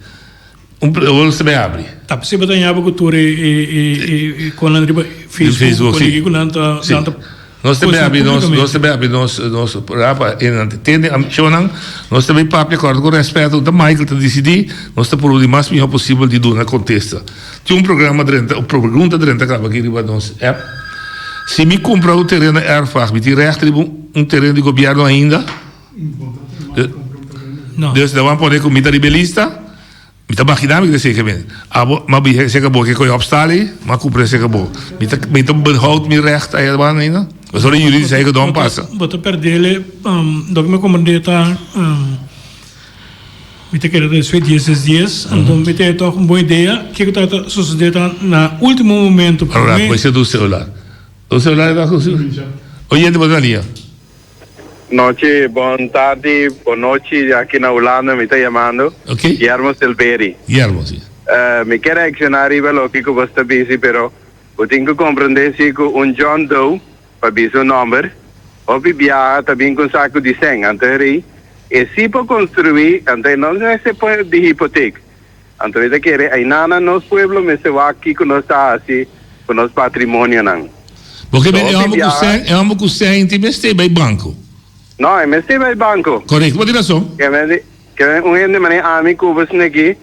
Un bolsa bai abri. Ta posibel ta ñaba ku tur e e e e e konan riba Facebook, Facebook, ku sí. ku nan ta Sí. nan ta Nos ta bai posta abri nos públikamente. nos ta bai abri nos nos rapa e nan ta tende ambishonnan. Nos ta bai papia kòrda ku rèspèto ta Michael ta disidí nos ta purba di mas mihó posibel di duna kontesta. Tin un programa drenta un pregunta drenta kaba aki riba nos app. Si mi kumpra un tereno erfpacht mi tin règt riba un tereno di gobièrnu ainda? No. Dus nan a pone ku mi ta riba e lista. Mi ta magina mi ta seke mi. Abo, m'a bihe seke bo ke koe opstal ei, m'a kumpra seke bo. Mi ta, mi ta behoud mi recht ei aban ainda? Pasobra juridisch ei gedon pasa. Bo ta perdele, loke mi komprende ta, mi ta kere ta despues dies es dies, anto mi ta tòg un bon idea kiko ta ta sosode ta na ultimo momento Ahora, prome. bo esei tu celular. Tu celular ta ku Oyente bo ta lia. Nochi, bon tardi, bon nochi, di aki na Hulanda mi ta yamando. Ok. Guillermo Silveri. Guillermo, si. Uh, mi ke reacciona riba loke ku bos ta bisi, pero bo tin ku comprende si ku un John Doe, pa bisa un nomber, hopi biaha ta bin ku un saku di sen, anto e rei, e si por construi, anto e no mester pone di hipoteek. Anto mi ta kere ainana nos pueblo mester wak kiko nos ta hasi ku nos patrimonionan. Bo ke e homber ku sèn, e homber ku sèn tin mester bai banko. No, e mester bai banko. Korekto, bo tin rason. Ke men di, ke men un hende manera ami ku bo sneki,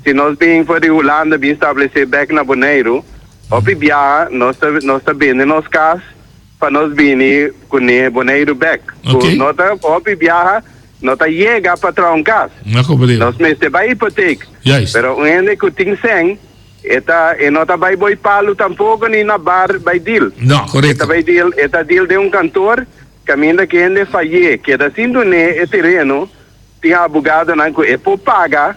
si nos bin for di Hulanda bin stablesé bèk na Boneiru, hopi biaha nos ta nos ta bende nos kas pa nos bini kuné Boneiru bèk. Ku no ta hopi biaha No ta yega pa traha un kas. No comprende. Nos mester bai hipotek. Juist. Pero un hende ku tin sèn, e ta, e no ta bai boi palu tampoko ni na bar bai deal. No, E korekto. ta bai deal, e ta deal den un kantor kaminda ku hende fayé, keda sin dun'é e tereno, tin abogadonan ku e por paga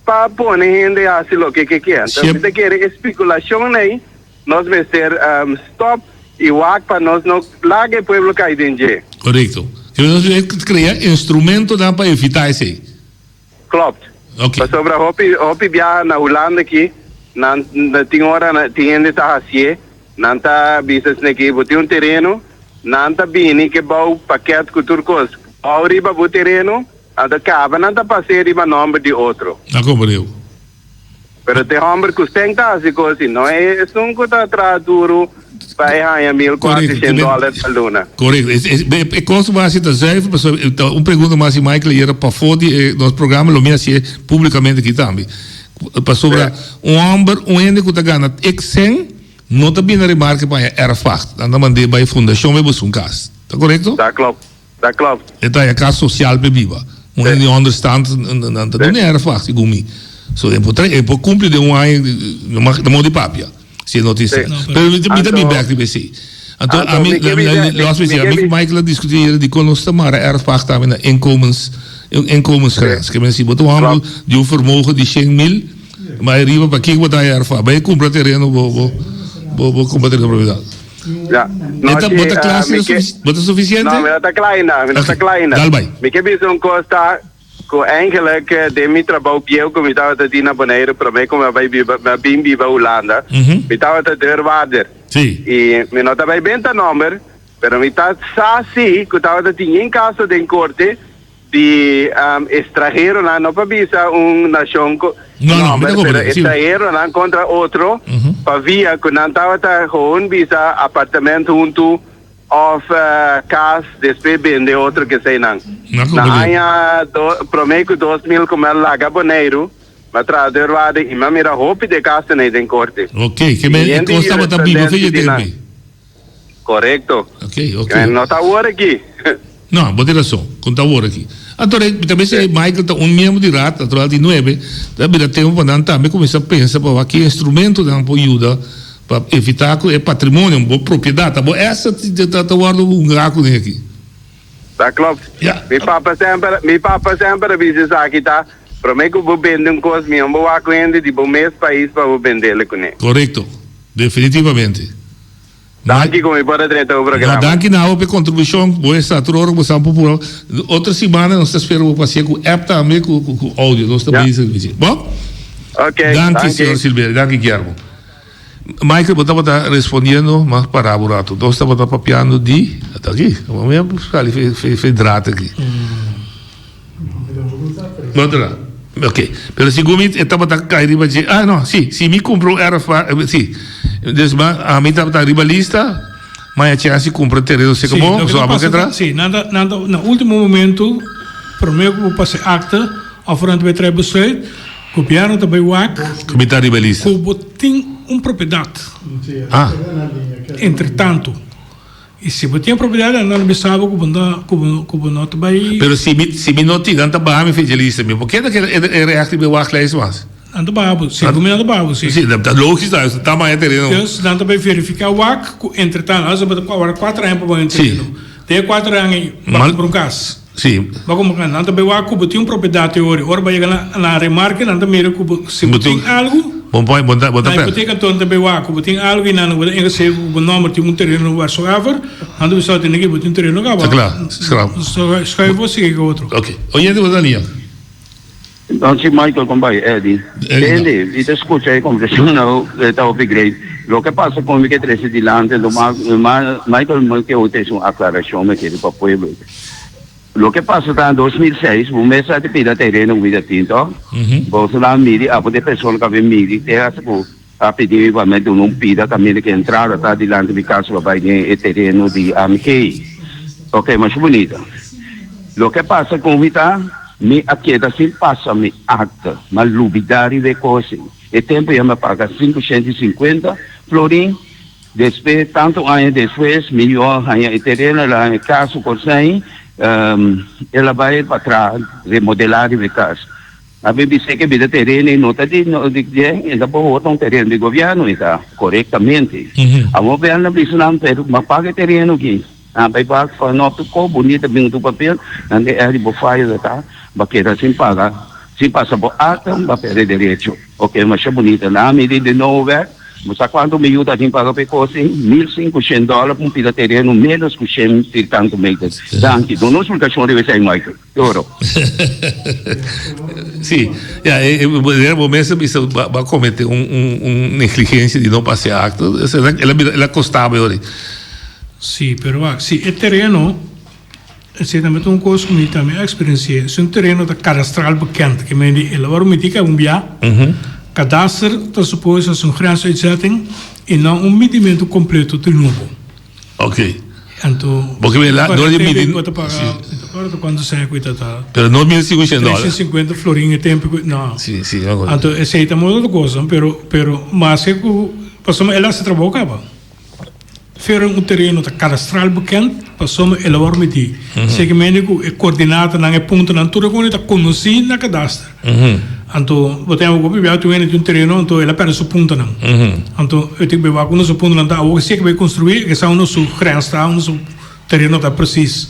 pa pone hende hasi loke ke kier. Entonces Siep. mi ta kere e spekulashon ei Nos mester stop y wak pa nos no laga e pueblo cay den dje. Correcto. Pero nos mester crea instrumentonan pa evita esey. Klopt. Ok. Pasobra hopi hopi biaha na Hulanda aki nan tin ora nan tin hende ta hacié, nan ta bisa esneki bo tin un tereno, nan ta bini ke bou paket cu tur cos. Bou riba bo tereno, anto caba nan ta pas'é riba nomber di otro. Na comprendeu. Pero te homber cu sten ta haci cos y no e esun cu ta traha duro pa e haña mil cuatrocientos dollar pa luna. Correcto. E cos cu bo haci ta zuiver pasobra ta un pregunta mas di Michael ayera pafó di e nos programa lo mi hacié publicamente aki tambe. Pasobra un homber, un hende cu ta gana ex cen no ta bini na remarke pa haña erfpacht. Nan ta mand'é bay fundacion bay busca un cas. Ta correcto? Ta klopt. Ta klopt. E ta e kas sosial p'e biba. Un hende di onderstand nan ta duna erfpacht segun mi. So e por e por kumpli den un aña no mag no mor di papia si e no tin sèn. Pero mi ta bin bèk riba esei. Anto ami los mi si ami ku Michael a diskuti ayer dikon nos ta mara erfpacht tambe na inkomens. un inkomensgrens. Ke men si bo ta un hòmber di un vermogen di 100.000, bai riba pa kiko bo ta haña erfa? Bai kumpra tereno bo bo bo bo kumpra tereno propiedat. Ja. E ta bo ta kla si bo ta sufisiente? No, mi no ta kla ainda, mi no ta kla ainda. Dal bai. Mi ke bisa un kos ta ku eigenlijk den mi trabou bieu ku mi tabata tin na Boneiru promé ku mi a bai biba mi a bin biba Hulanda, mi tabata deurwaarder. Sí. I mi no ta bai benta nòmber, pero mi ta sa sí ku tabata tin yen kaso den korte di estranheronan, no pa bisa un nashon ku No, no, mi ta nòmber, pero komprendé, sí. estranheronan kontra otro pa via ku nan tabata gewoon bisa apartamènt huntu òf kas despues bende otro keseinan. Na Na komprendé. aña do, promé ku 2000 ku mi a laga Boneiru, Mi a traha deurwaarder i mi a mira hopi di e kasonan ei den korte. Ok, ke men e kos tabata biba fe dje tempu ei. Korekto. Ok, ok. No ta awor aki. No, bo tin rason, ku no ta awor aki. Anto rei, mi ta bisa ei Michael ta un miembro di raad natural di nuebe, ta bira tempu pa nan tambe kuminsá pensa pa wak ki instrumentonan por yuda pa evitá ku e patrimonio, bo propiedat, ta bo asset ta wòrdu hungá kuné aki. Ta klopt. Ja. Mi papa semper, mi papa semper a bisa esaki ta, prome ku bo bende un kos mihó bo wak ku hende di bo mes pais pa bo bendele kuné. Korekto. Definitivamente. Danki ku mi por a drenta bo No, programa. danki na abo pa e kontribushon. Bo esta tur ora ku bo sa un pupura. Otro simana nos ta spera bo pasia ku app tambe ku ku audio. Nos ta Ja. bezig ku dje. Bo? Ok, Danki, danki. señor Silverio. Danki, Guillermo. Michael, bo tabata respondiendo, mas para bo rato. Nos tabata papiando di, ata aki, mi a sali fe, fe, fe draad aki. No ta, ok. Pero segun mi e tabata kai riba dje, ah no, si, si mi cumpra un erf, si. Dus ma, ami tabata riba lista, ma e chance di cumpra tereno se Sí, bo, loke so ta abo pasa ke tra? ta, sí, nan ta, nan ta, na ultimo momento, prome ku bo pasa e akte, of nan ta bai trae besluit, Gobierno ta bay wak. Cu mi ta riba e lista. Cu bo tin un propiedad. Ah. Entre tanto. Y si bo tin e propiedad nan lo bisa bo cu bo no cu bo no ta bay. Pero si mi si mi no tin nan ta baha mi fecha lista mi por keda keda e recht riba e wachtlijst mas? Nan ta baha bo si cu mi nan ta baha bo si. Si ta logisch ta ta maya tereno. Dus nan ta bay verifica wak cu entre tanto asa bo ta wak cuatro aña pa bo hende tereno. Den e cuatro aña ey bo a cumpra un cas. Sí. Bo como cu nan ta bay wak cu bo tin un propiedad te ori. Ora bo yega na na remarke nan ta mira cu bo si bo tin algo. Bon point, bon ta bon ta Na hipoteca anto nan ta bay wak cu bo tin algo y nan bo ta ingeschreven cu bo nomber tin un tereno whatsoever. Nan ta bisa tene ki bo tin tereno caba. Ta cla, scrap. Schuif bo sigui cu otro. Ok. Oyente bo ta lia. Danki Michael con bai Eddie. Tende, mi ta scucha e conversacion nou, e ta hopi great. Loke pasa con mi ke trece dilanti, lo ma, ma, Michael mi ke hopi trece un aclaracion mi kere pa pueblo. Loke pasa ta 2006, bo mes a pida tereno cu mi ta tin, toch? Boso nan a midi, abo di e persona cu a bin midi, te hasta cu A pidi mi pa mi duna un pida kaminda ku e entrada ta dilanti mi kas pa bai den e tereno di AMG. Ok, masha bunita. Loke a pasa ku mi ta, mi a keda sin pasa mi akta. Mi a lubida riba e kos ei. E tempu ya mi a paga 550 florin. Despues, tantu aña despues, mi yu a haña e tereno, el a haña e kas ku kosei, el a bai pa traha, remodelá riba e kas. A bin bis'é ke bida tereno ei no ta di di dje, e ta por hota un tereno di gobièrnu, e ta korektamente. Awor bel na bisa nan, pero bo a paga e tereno aki. Nan bai bak fa no tur kos bunita bin tur papel, nan di eri bo fayo ta ta, bo a keda sin paga, sin pasa bo akta, bo a perde derecho. Oke, masha bunita. Nan a midi di nobo bek, bo sa kuantu mi yu ta tin paga pa e kos ei? 1500 dòler pa un pida tereno ménos ku shen i tantu meter. Danki. Duna un splikashon riba esei, Michael. Oro. Sí, ya, e, e, bo mes a bisa ba, ba comete un, un, un negligencia di no pase acto. El a bira, el a costaba e ora. Sí, pero wak, si e tereno, esei tambe ta un kos ku mi tambe a eksperensi'é. Si un tereno ta kadastral bekend, ke men di el a wòrdu mití kaba un bia, kadaster ta supos hasi un grensuitzetting i no un midimentu kompleto di nobo. Ok. Anto, Bo ke la, dor di midi. Bo ta paga, ora ta cuanto sena cu ta ta. Pero no 1500 dólar. 350 florin e tempo cu, no. Si, si, no. Anto, esey ta modo otro cosa, pero, pero maske cu, pasobra el haci trabou caba. Pero un tereno ta cadastral bekend, pasobra el a word midi. Segimente cu e coordinatanan, e puntonan, tur e cos ta conoci na cadaster. Anto bo tin hopi biaha tin hende tin un tereno anto el a perde su puntonan. Anto e tin ku bai wak unda su puntonan ta awor si e ke bai konstruí e ke sa unda su grens ta unda su. tereno ta precies.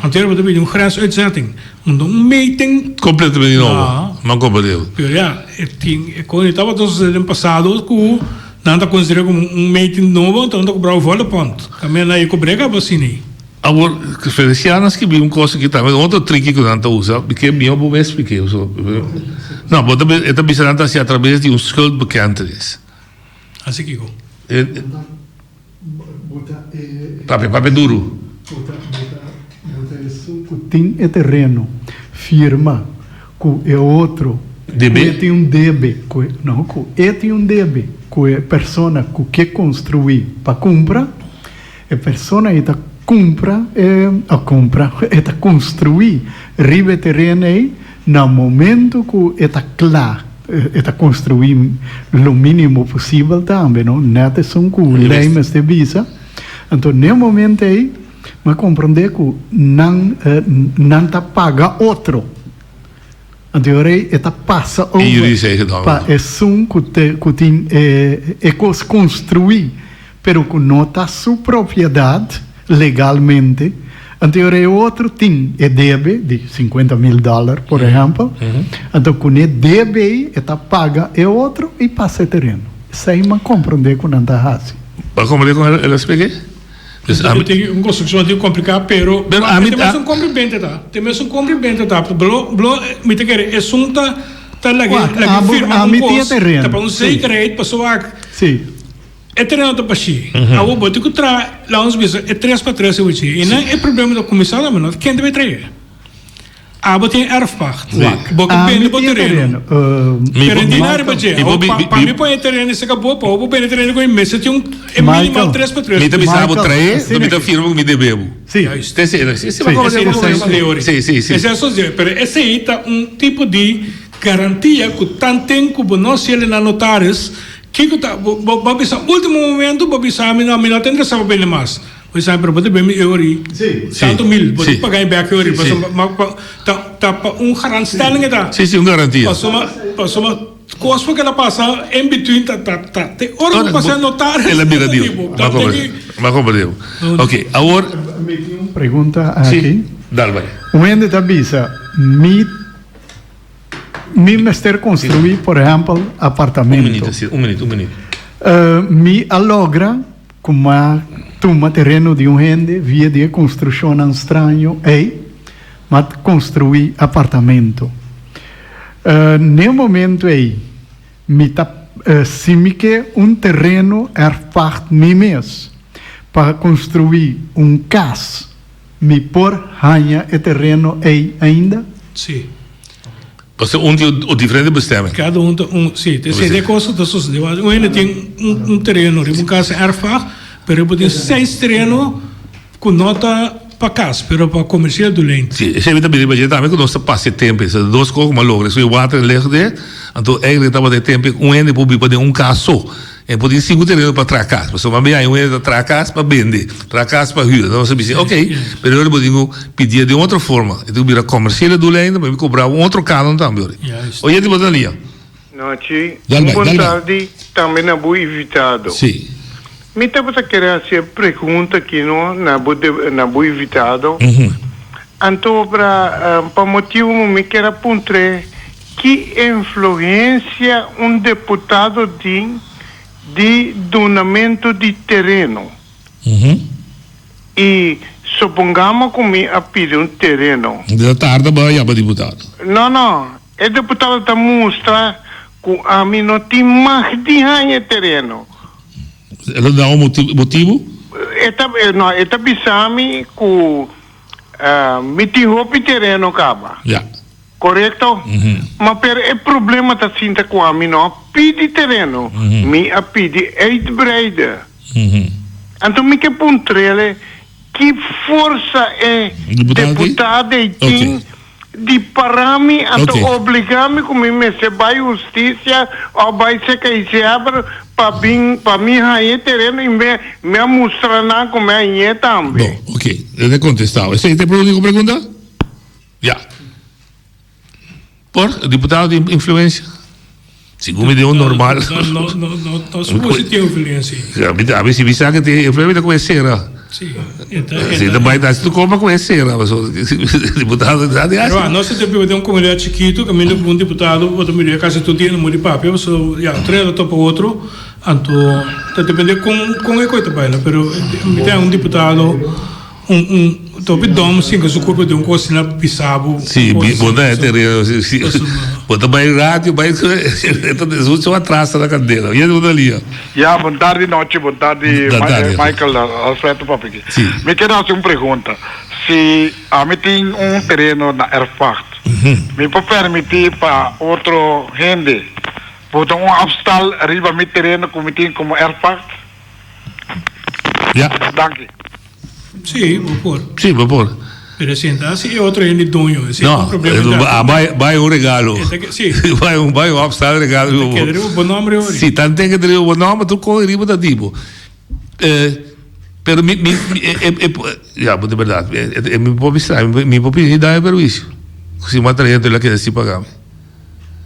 Anto bo ta pidi un grensuitzetting, un meting. Completamente di nobo, no comprende. Pero ya, e tin e con e tabata sucede den pasado cu nan ta considera como un meting nobo, anto nan ta cobra volle pond. Tambe nan e cobr'e caba asina ei. Awor, Feliciano a skibi un kos aki tambe, un otro triki ku nan ta usa, mi ke mihó bo mes splik'é. No, bo ta e ta bisa nan ta hasi atrabes di un schuldbekentenis. Hasi kiko? Papia, papia duru. Bo ta, bo ta, bo ta esun ku tin e tereno firma ku e otro Debe? ku e tin un debe ku e, no, ku e tin un debe ku e persona ku ke konstruí pa kumpra. E persona ei ta kumpra e, o kumpra, e ta konstruí riba e tereno ei na momento ku e ta kla, e ta konstruí lo mínimo posibel tambe, no? Nèt esun ku lei mester bisa. Anto n'e momento ei mi a komprondé ku nan, nan ta paga otro. Anto e ora ei e ta pasa over pa esun ku te, ku tin e, e kos konstruí. Pero ku no ta su propiedat legalmente, anto e ora e otro tin e debe di sinkuenta mil dòler, por ehèmpel, anto ku n'e debe ei e ta paga e otro i pasa e tereno. Esei m'a komprondé ku nan ta hasi. Bo a komprondé kon el a splika? Dus ami. Tin un konstrukshon tin kompliká, pero Pero ami ta mes un komplimente ta. Te mes un komplimente ta. Blo, blo, mi ta kere esun ta ta laga laga firma un kos, ta pa un zekerheid pasobra wak. Sí. E tereno ta bashí. Awor bo tin ku traha, laga nos bisa, e tres pa tres e wichi. I nan e problema ta kuminsá tambe, no? Ken ta bai trae? Abo tin erfpacht. Bo ke bende bo tereno. Pero e dina riba dje. Awor pa mi pone e tereno esei bo, pa bo bende e tereno ku mi mester tin un e minimal tres pa tres. Mi ta bisa abo trae, enton mi ta firma ku mi debe bo. Sí. Esei Pero esei ta un tipo di garantia ku tanten ku bo no sele na notaris, Kiko ta, bo, bo, bo a bisa ultimo momento, bo bisa mi, no, mi no ta interesá pa bende mas. Bo bisa mi, pero bo ta bende mi euri Sí. tanto mil, bo Sí. ta paga mi bek euri. Sí. Pasobra ma, pa, ta, ta pa un garantstelling e ta. Sí, sí, un garantia. Pasobra, pasobra kos por keda pasa in between ta, ta, ta, te ora bo pasa notaris, El a bira diu. bo M'a ta comprende, tiki. m'a comprende. Ok, awor. Mi tin un pregunta aki. Sí, dal bai. Un hende ta bisa, mi. Mi mester construi, por ehempel, apartamento. Un minuto, sí, un minuto, un minuto. Mi a logra cu m'a tuma tereno di un hende via di e construccionnan straño ey, m'a construi apartamento. N'e momento ey mi ta si mi ke un tereno erfpacht mi mes pa construi un cas. Mi por haña e tereno ey ainda? Sí. Pasobra un tin un diferente bestemming. Cada un ta un, sí. Te esei cosa ta sosode. Un hende tin un tereno riba un casa erfpacht, pero e por tin seis tereno cu no ta pa cas, pero pa comercial doeleinten. Sí, esei mi ta bira riba dje tambe cu nos ta pasa e tempo. Esei ta dos cos cu mi a logra. Esei water en licht de, anto eigenlijk tabata e tempo un hende por biba den un cas so. E por tin sinku tereno pa traha kas. Pasobra mabia hay un hende ta traha kas pa bende, traha kas pa hür. Nos a bisa, ok, pero ora bo tin ku pidié den otro forma. E tin ku bira komersial e doel ainda, pa mi kobra un otro kanon tambe ora. Oyente bo ta lia. Nochi, Dal un bai, bon dal bai. tardi tambe na bo invitado. Sí. Mi tabata kere hasi e pregunta aki no na bo na bo invitado. Anto pra pa motibu mi kier a puntr'é Ki influencia un deputado tin di dunamento di tereno? Y supongamos cu mi a pidi un tereno. Ta tarda pa yama diputado. No, no. E deputado ta mustra cu ami no tin mag di haña e tereno. El a da un motibo? E ta, no, e ta bisa mi cu mi tin hopi tereno caba. Ya. Korekto? Ma pero e problema ta sinta ku ami no a pidi tereno, mi a pidi uitbreiden. Anto mi ke puntrele ki forsa e deputado ei tin di para mi anto obliga mi ku mi mester bai hustisia òf bai seka Iseaber pa bin pa mi haña e tereno i mi a mustra nan ku mi a hañ'é tambe. Bon, oke, e ta kontestá. Esei ta e úniko pregunta? Ya. Por, e diputado tin influencia? Segun mi den un normal. No, no, no, no suposi tin influencia. A mi si mi sa ke tin influencia mi ta kume sera. Sí, Si ta bai ta hasi tur kos ku e sera pasobra diputado ta di hasi. Pero nos ta biba den un komunidat chikitu kaminda ku un diputado bo ta mira kasi tur dia na muri papia pasobra ya otro hende ta topa otro anto ta depende kon kon e kos ta bai no pero mi ta un diputado un un ta hopi dòm sinka su kurpa den un kos asina bisa bo Sí bo ta e tereno si si bo ta bai radio bai su atras ta na kandela yende bo ta lia. Ya, bon tardi nochi, bon tardi Michael, Alfredo papia aki. Si. Mi kier hasi un pregunta. Si ami tin un tereno na erfpacht, mi por permiti pa otro hende bota un afstal riba mi tereno ku mi tin komo erfpacht? Ya. Danki. Sí, bo por. Sí, bo por. Pero si entra si e otro hende doño, ese no, un problema. No, bai, bai un regalo. Sí. Bai un, bai un opstaan regalo. Te keda riba bo nombre ori. Sí, tan ten que riba bo nombre, tu kon riba ta tipo. Eh, pero mi, mi, mi e, e, e, ja, de verdad, e, e, mi por bisa, mi, mi por pidi daño perhuicio. Si mi trae, entonces la keda sin pagami.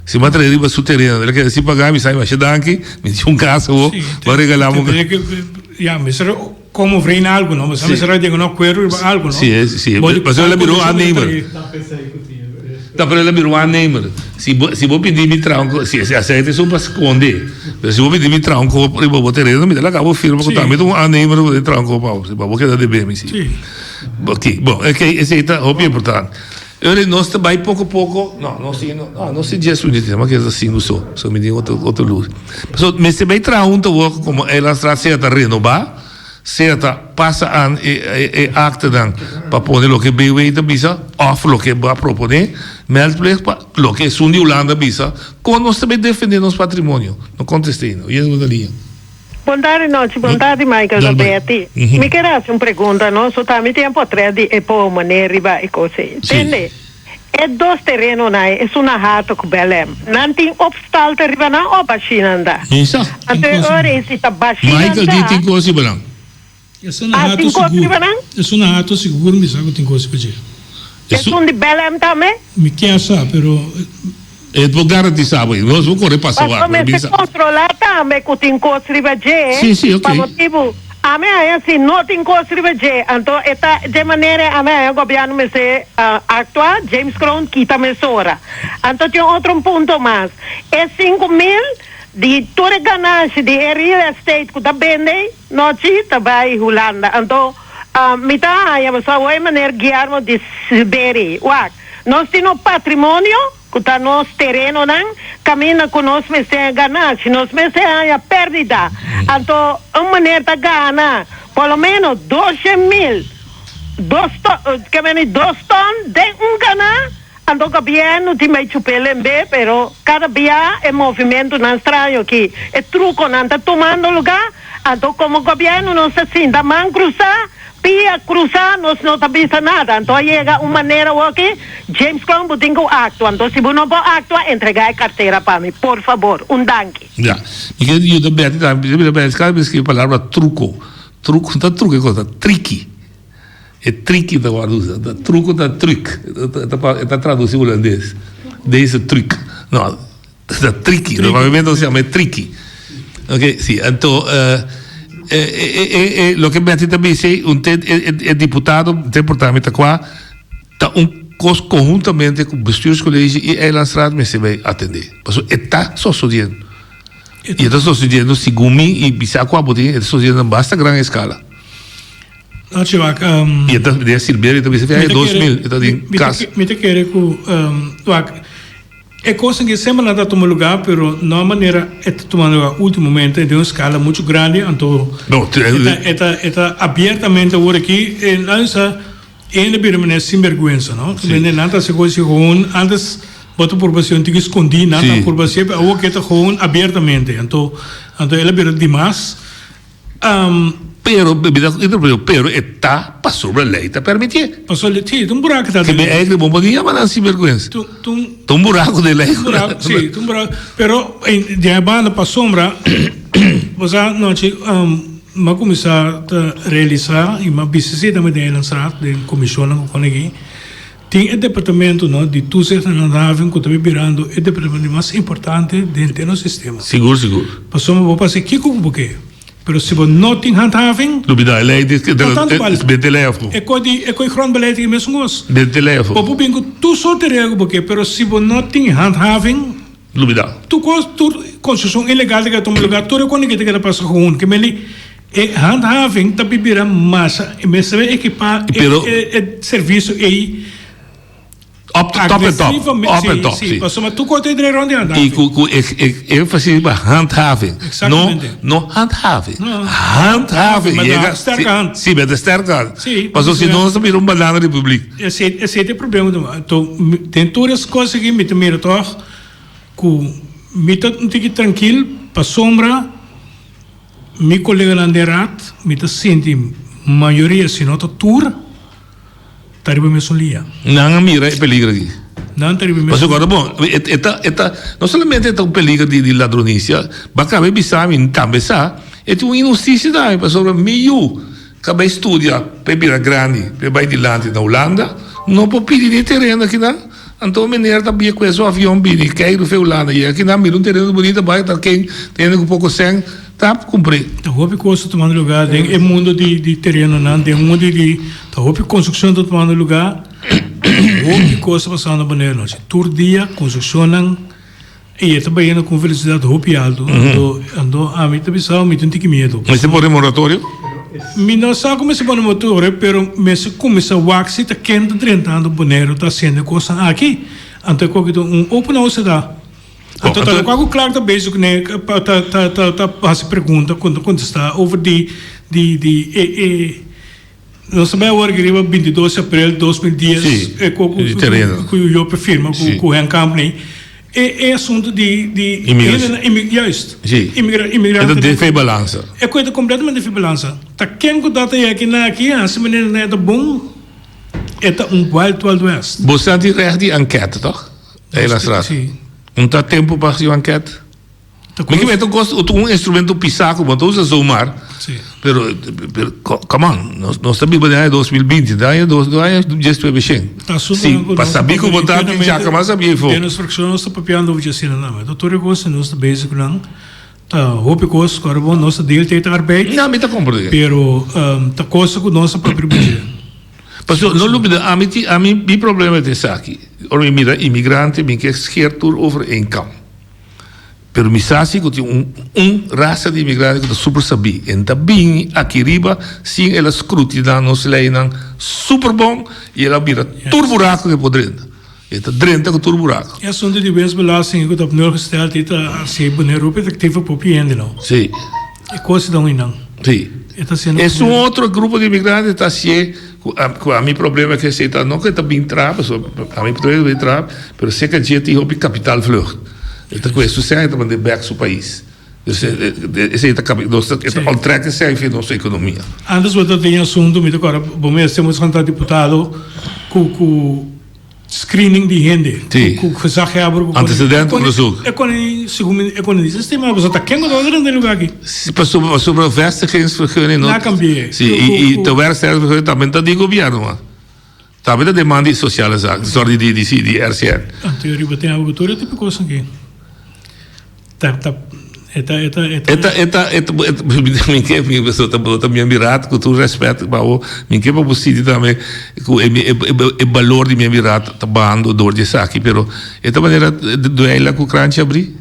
Si mi trae riba su tereno, la keda sin pagami, sa mi masha danki, mi tin un casa bo, bo regalamo. Ja, mi Como vrena algo no, boso mester a yega un acuerdo riba algo no. Si, si, pasobra el a bira un aannemer. Ta pero el a bira un aannemer. Si bo, si bo pidi mi traha un ko, si, si aceite esun pa sconde, pero si bo pidi mi traha un kop riba bo tereno, mi ta laga bo firma cu tambe ta un aannemer cu ta traha un kop pa bo, pa bo keda debe mi si. Ok, bon, ok, esey ta hopi importante. Ora nos ta bay poco poco, no, nos tin, no, nos tin dies minuut, ma keda cinco so, so mi tin otro, otro luz. So mester bay traha hunto awor como Eilandstraat sea ta renoba, sea ta pasa aan e, e, e actenan pa pone loke BW ta bisa of loke bo a propone, meldplicht pa loke esun di Hulanda bisa, con nos ta bay defende nos patrimonio? No conteste no, yes bo ta liña. Bon tardi nochi, bon tardi Michael ta Betty. Mi kier haci un pregunta no, so ta mi tin e potret di e po mane riba e cos ey. Tende, e dos terenonan ey, esun na Hato cu Belem, nan tin opstalten riba nan o bashinan ta? Misa. Anto e ora ey si ta bashinan Michael ta. di tin cos riba nan. Esun na Ah, Hato tin cos sigur. riba nan? Esun na Hato sigur mi sa cu tin cos riba dje. Esun di Belem tambe? Mi kier sa, pero. E por garantisa bo, nos por kore pasa Pasobra wak, pero mester bisa. kontrolá tambe ku tin kos riba dje, Sí, sí, pa ok. motibu ami haña si no tin kos riba dje, anto e ta dje manera ami haña gobièrnu mester aktua, James Kroon kita mesora. Anto tin otro un punto mas, e 5000 di tur e ganashi di e real estate ku ta bende nochi ta bai Hulanda, anto mi ta haña pasobra awor e meneer Guillermo di Silberi, wak, nos tin un patrimonio. Ku ta nos terenonan kaminda ku nos mester gana. Si nos mester haña pèrdida, anto un meneer ta gana por lo ménos 200.000, dos ton, ke meni dos ton den un gana, anto gobièrnu tin bai chup'é lemb'é, pero kada bia e movimentunan straño aki, e trukonan ta tumando lugá, anto komo gobièrnu nos ta sinta man krusá. Pia cruza nos no ta bisa nada anto a yega un manera awoki James Kroon bo tin cu actua anto si bo no por actua entrega e cartera pa mi por fabor un danki. Ya, mi ke yuda Betty tambe, mi ta mira Betty cada bes skirbi palabra truco, truco no ta truco e cosa, ta triki, e triki ta wòrdu usa, ta truco ta truc, e ta traduci hulandes, deze truc, no. Ta triki, normalmente nos yama e triki. Ok, si, anto eh, e, e, e, e, loke Betty ta bisa ei, un te, e, e, e diputado, te importa mi ta kua, ta un kos konhuntamente ku bestuurscollege i Eilandsraad mester bai atendé. Pasobra e ta sosodiendo. I e ta sosodiendo segun mi i bisa kua bo tin, e ta sosodiendo na basta gran eskala. No, Chewak, I e ta den Silverio e ta bisa, mi ta dos kere, mil, e ta den mi ta, kas. mi ta kere ku, wak, E kosnan ke semper nan ta tuma lugá, pero no a manera e ta tuma lugá ultimamente den un skala muchu grandi, anto e ta e ta e ta abiertamente awor aki e nan sa e hende bira manera sinberguensa no, pasobra nan ta hasi kos así gewoon antes bo ta purba hasi un tiki skondí nan ta purba hasi pero awor ke ta gewoon abiertamente anto anto el a bira dimas. Pero, mi ta interrumpí bo, pero e ta pasobra lei ta permitié. Pasobra lei, sí, ta un buraku ta den lei. Ke mi eigenlijk bo por yama nan sinbergüensa. Ta un. Ta un buraku den lei. Un buraku, sí, ta un buraku. Pero, di e banda pasobra, bo sa, nochi, mi a kuminsá ta realisá i mi a bisa esei tambe den Eilandsraad, den komishonnan ku kon aki, tin e departamento, no, di toezicht en handhaving ku ta bin birando e departamento di mas importante den nos sistema. Sigur, sigur. Pasobra bo por hasi kiko ku bo ke. Pero si bo no tin handhaving. Lubida e ley di Ta tantu bal. Bente ley afo. E koi di e koi grondbeleid aki mesun kos. Bente ley afo. Bo por bin ku tur soort di regel ku bo ke pero si bo no tin handhaving. Lubida. Tur kos tur konstrukshon ilegal ta keda tuma lugar tur e kos aki ta keda pasa gewoon. Ke meli e handhaving ta bira masha e mester ekipá e e servisio ei. Up to top en top. Up en top, si. Pasobra tur kos ta drei rond di handhaving. I ku ku e e énfasis riba handhaving. Exactamente. No no handhaving. Handhaving. Met de sterke hand. Si, met de sterke hand. Si. Pasobra si no nos ta bira un banana republiek. Esei esei ta e problema. Anto den tur es kos aki mi ta mira tòg ku mi ta un tiki trankil pasobra mi koleganan den raad mi ta sinti mayoria si no ta tur. Ta riba mesun lia. Nan a mira e peligro aki. Nan ta riba mesun. Pasobra bon, e ta, e ta, no solamente e ta un peligro di, di ladronisia, ba kaba bisa mi tambe sa, e tin un inhustisia tambe, pasobra mi yu ka bai studia pa e bira grandi, pa e bai dilanti na Hulanda, no por pidi ni tereno akinan. Anto meneer ta bia ku su avion bini keiru fe Hulanda, yega akinan mira un tereno bunita bai ta ken tene ku poko sèn. Ta kumpré. Ta hopi kos ta tumando lugá den e mundo di di terenonan, den mundo di ta hopi konstrukshon ta tumando lugá, hopi kos ta pasando Boneiru nochi. Tur dia konstrukshonnan i e ta bayendo ku un velosidat hopi altu. Anto anto ami ta bisa mi tin un tiki miedu. Mester pone moratorio? Mi no sa ku mester pone moratorio pero mester kuminsá wak si ta ken ta drentando Boneiru ta hasiendo e kosnan aki. Anto e koki ta un open house ta. Anto ta loke ku Clark ta bezig kuné ta ta ta ta hasi pregunta ku ta kontestá over di di di e e nos ta bai awor aki riba bintidos di aprel 2010 Sí, e ku ku di tereno. ku Joop a firma ku Sí. ku Henk Kampney e e asuntu di di Immigratie. hendenan imi juist Sí. imigra E ta imigrante defe balansa. e ku e ta kompletamente defe balansa ta ken ku ta ta yaki na aki hasi manera nan e ta bon e ta un wild wild west. Bo sa di recht di ankète tòg? Hela straat. Sí. Un ta tempo pa haci un enquête? Mi ke mete un cos, un instrumento pisa cu bo ta usa zomaar. Sí. Pero, pero, come on, nos, nos ta biba den aña 2020, den aña dos, den aña diesnuebe shen. Ta asunto Sí, nan cu pa nos ta sabi cu bo ta tin chaca mas sabia efo. Den nos fraccion nos ta papiando over dje asina nan. Ma tur e cos nos ta bezig cu nan. Ta hopi cos cu ora bo nos ta deel tijd arbeid. Ja, mi ta comprende. Pero ta cosa cu nos ta papia riba dje. Pasobra no lubida, ami tin, ami, mi problema ta esaki. Ora mi mira imigrante, mi ke skeer tur over één kam. Pero mi sa si ku tin un, un rasa di imigrante ku ta super sabí. En ta bini aki riba sin el a scrutiná nos leinan super bon i el a bira tur buraku ku e por drenta. E ta drenta ku tur buraku. E asuntu di winstbelasting ku ta op nul gesteld ei ta hasi Bonaire hopi efektivo pa hopi hende no. Sí. E kos ta un einan. Sí. E ta hasiendo Es un otro grupo di imigrante ta hasié ku a ku ami problema ku esei ta no ku e ta bin traha pasobra ami problema ku e bin traha pero seka dje tin hopi kapitaalvlucht. E ta ku e su sèn e ta mand'é bèk su pais. Esei ta kabi nos ta e ta onttrek esei fi nos ekonomia. Antes bo ta tin e asuntu mi ta kòrda bo mester mos kanta diputado ku ku Screening di hende Sí. ku gezaghebber ku Antecedentenonderzoek. E kone segun mi e kone di sistema pasobra ta ken ku ta drenta e lugar aki. Si pasobra pasobra vestigingsvergunning no Na kambi'é. Si i i tewerkstellingsvergunning tambe ta di gobierno man. Tambe ta demanda di sociale zaken sorry di di si di RCN. Anto riba tin algo tur e tipo kos aki. Ta ta e ta e ta e ta. E ta e ta e ta mi ke mi bo ta bo ta mi mirat ku tur respet pa bo mi ke pa bo sinti tambe ku e e e balor di mi mirat ta bahando dor di esaki pero e ta manera dueila ku kranchi abri.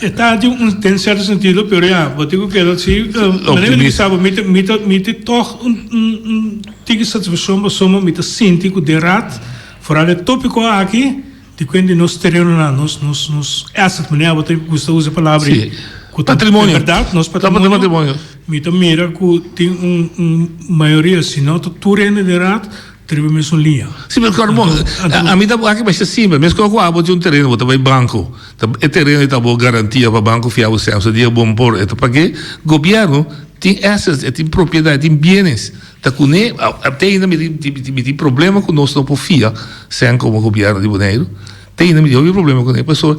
E ta di un den sierto sentido pero ya bo tin ku keda si manera mi ta bisa bo mi ta mi ta mi tin tog un un un tiki satisfakshon pasobra mi ta sinti ku den rat foral e topiko aki Di kuen di nos terenonan, nos, nos, nos asset, manera bo ta gusta usa e palabra ei, Sí. ku ta Patrimonio. bèrdat, nos Ta patrimonio, patrimonio. mi ta mira ku tin un, un mayoria, si no ta tur hende den raad, ta riba e mesun liña. Sí, pero kòrda bon, Anto, anto. a mi ta aki mester simpel, meskos ku abo tin un tereno, bo ta bai banko, ta e tereno ei ta bo garantia pa banko fia bo sèn, so dia bon por e ta pag'é, gobièrnu tin assets, e tin propiedat, e tin bienes. Ta kuné, te ainda mi tin mi tin problema ku nos no por fia sèn komo gobièrnu di Boneiru. Te ainda mi tin hopi problema kuné pasobra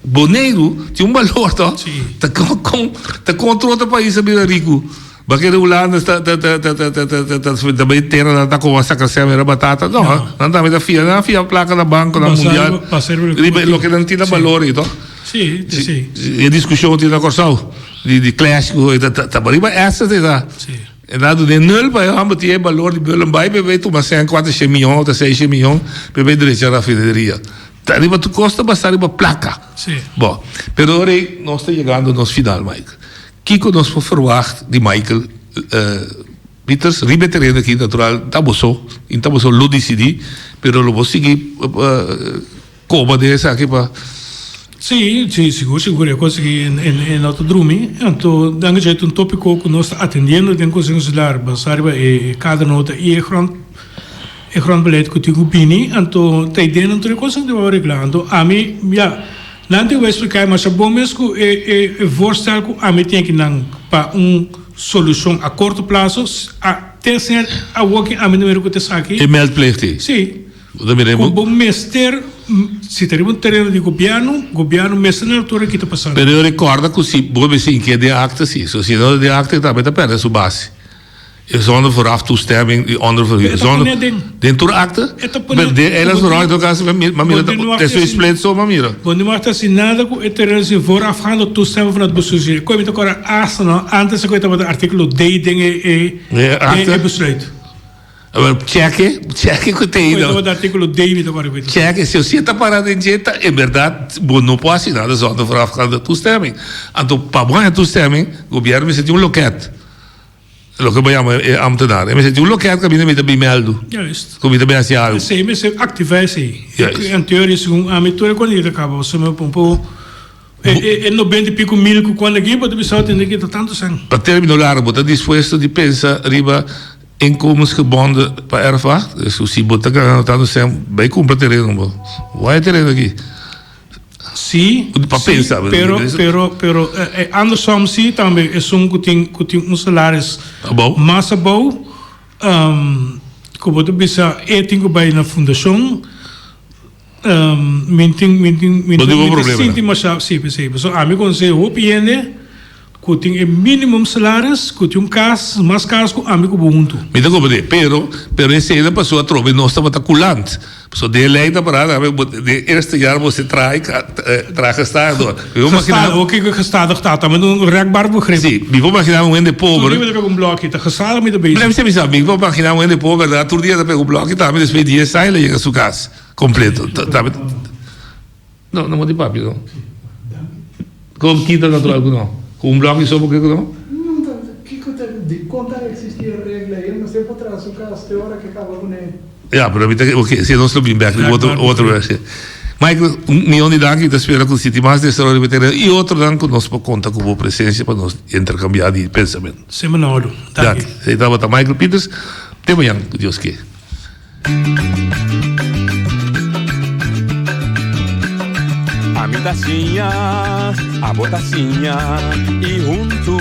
Boneiru tin un balor tò. Ta kon kon ta kon otro otro pais a bira riku. Bakera Hulanda ta ta ta ta ta ta ta ta bai tera nan ta koma saka sèn mira batata. No, nan tambe ta fia, nan a fia plaka na bankonan mundial riba loke nan tin na balor ei tò. Sí, sí. E diskushon tin na Kòrsou di di clash ku ta ta riba asset e ta. Sí. E ta duna e nul pa e hòmber tin e balor di Bullenbaai pa e bai tuma sèn kuater shen mion òf ta seis shen mion pa e bai drecha rafineria. Ta riba tur kos ta basá riba plaka. Sí. Bon, pero ora ei nos ta yegando nos final, Mike. Kiko nos por ferwagt di Michael Pieters riba e tereno aki? Natural ta bo so, i ta bo so lo disidí, pero lo bo sigui koba den esaki pa. Sí, sí, sigur, sigur. E kos aki e no ta drumi. Anto dan ke ta un topiko ku nos ta atendiendo den Konseho Insular basá riba e kadernota i e grond e grondbeleid ku tin ku bini. Anto ta idea nan tur e kosnan ku ta wòrdu reglá. Anto ami, ya. Nan tin ku bai spliká e masha bon mes ku e e voorstel ku ami tin aki nan pa un solushon a korto plaso a te ser awor ki ami ta mira ku ta esaki. E meldplicht ei? Si. Bo ta mira e Ku bo mester si ta riba un tereno di gobièrnu, gobièrnu mester na altura ki ta pasando. Pero yo recorda ku si bo mester inkia den akte si. So si no den akte tambe ta pèrdè su base. E zonder vooraf toestemming y onder verhuur. E ta pone den. Den tur akte? E ta pone. Pero den eilandsverordening en todo caso ma mira ta su split so ma mira. Bo no mag ta haci nada cu e tereno sin voorafgaande toestemming van het bestuursrecht. Koe mi ta corda hasta no antes cu e tabata articulo D den e e besluit. Awel cheke, cheke cu te Koe tabata articulo D mi ta corda cu e ta. Cheke, si si e ta para den dje ta en berdad bo no por haci nada zonder voorafgaande toestemming. Anto pa bo haña toestemming gobierno mester tin un loket. Loke bo yama e ambtenaar. E mester tin un loket kaminda mi ta bin mèldu. Juist. Ku mi ta bin hasi algu. Esei mester aktivá esei. Juist. En teoria segun ami tur e kuandia ta kaba pasobra mi pon por e e nobenta i piko mil ku kuando aki bo ta bisa tende ki ta tantu sèn. Pa termino largu bo ta dispuesto di pensa riba inkomensgebonden pa erfpacht? Dus si bo ta ganando tantu sèn bai kumpra tereno bo. Wou e tereno aki? Sí, Pa sí, pensa, pero, pero, pero eh, andersom sí tambe esun ku tin ku tin un salaris Abou. mas abou, um, ku bo ta bisa e tin ku bai na fundashon, um, mi tin mi tin mi Bo tin mi bo ta problema sinti masha, sí, p'esei. Pasobra ami konsé hopi hende ku tin e minimum salaris, ku tin un kas, mas kas ku ami ku bo huntu. Mi ta komprendé, pero, pero esei na pasó atrobe nos tabata kulant. Pasobra den e lei ta pará tambe bo den eerste jaar bo se traha traha gestadig door. Mi por imaginá. Gestadig, oké ku gestadig ta tambe un rekbaar begrip. Sí, mi por imaginá un hende pober. Tur dia mi ta pega un blòki, ta gestadig mi ta bezig. Blijf mi sa, mi por imaginá un hende pober da tur dia ta pega un blòki tambe despues di dies aña lo yega su kas kompleto. Tambe. No, no di papia no. Kon kita natural ku no? Ku un blòki so por ke ku no? No ta, kiko ta, dikon ta eksistí e regla ei? Mester por traha su kas te ora ke kaba kuné. Ya, pero mi ta, oke, si nos lo bin bèk riba otro, otro vershon. Michael, un mion di danki, mi ta spera ku si tin mas desaroyo riba e tereno i otronan ku nos por konta ku bo presensia pa nos interkambiá di pensamentu. Semper na òrdu. Danki. Esei tabata Michael Pieters. Te mañan, ku Dios ke. Ami ta siña, abo ta siña y huntu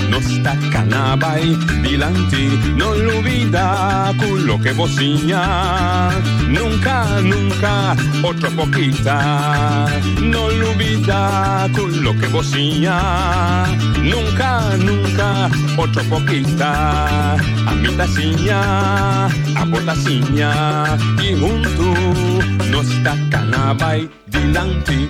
nos ta cana bay dilanti. No lubida cu loke bo siña nunca, nunca otro por kita. No lubida cu loke bo siña nunca, nunca otro por kita. Ami ta siña, abo ta siña y huntu nos ta cana bay dilanti.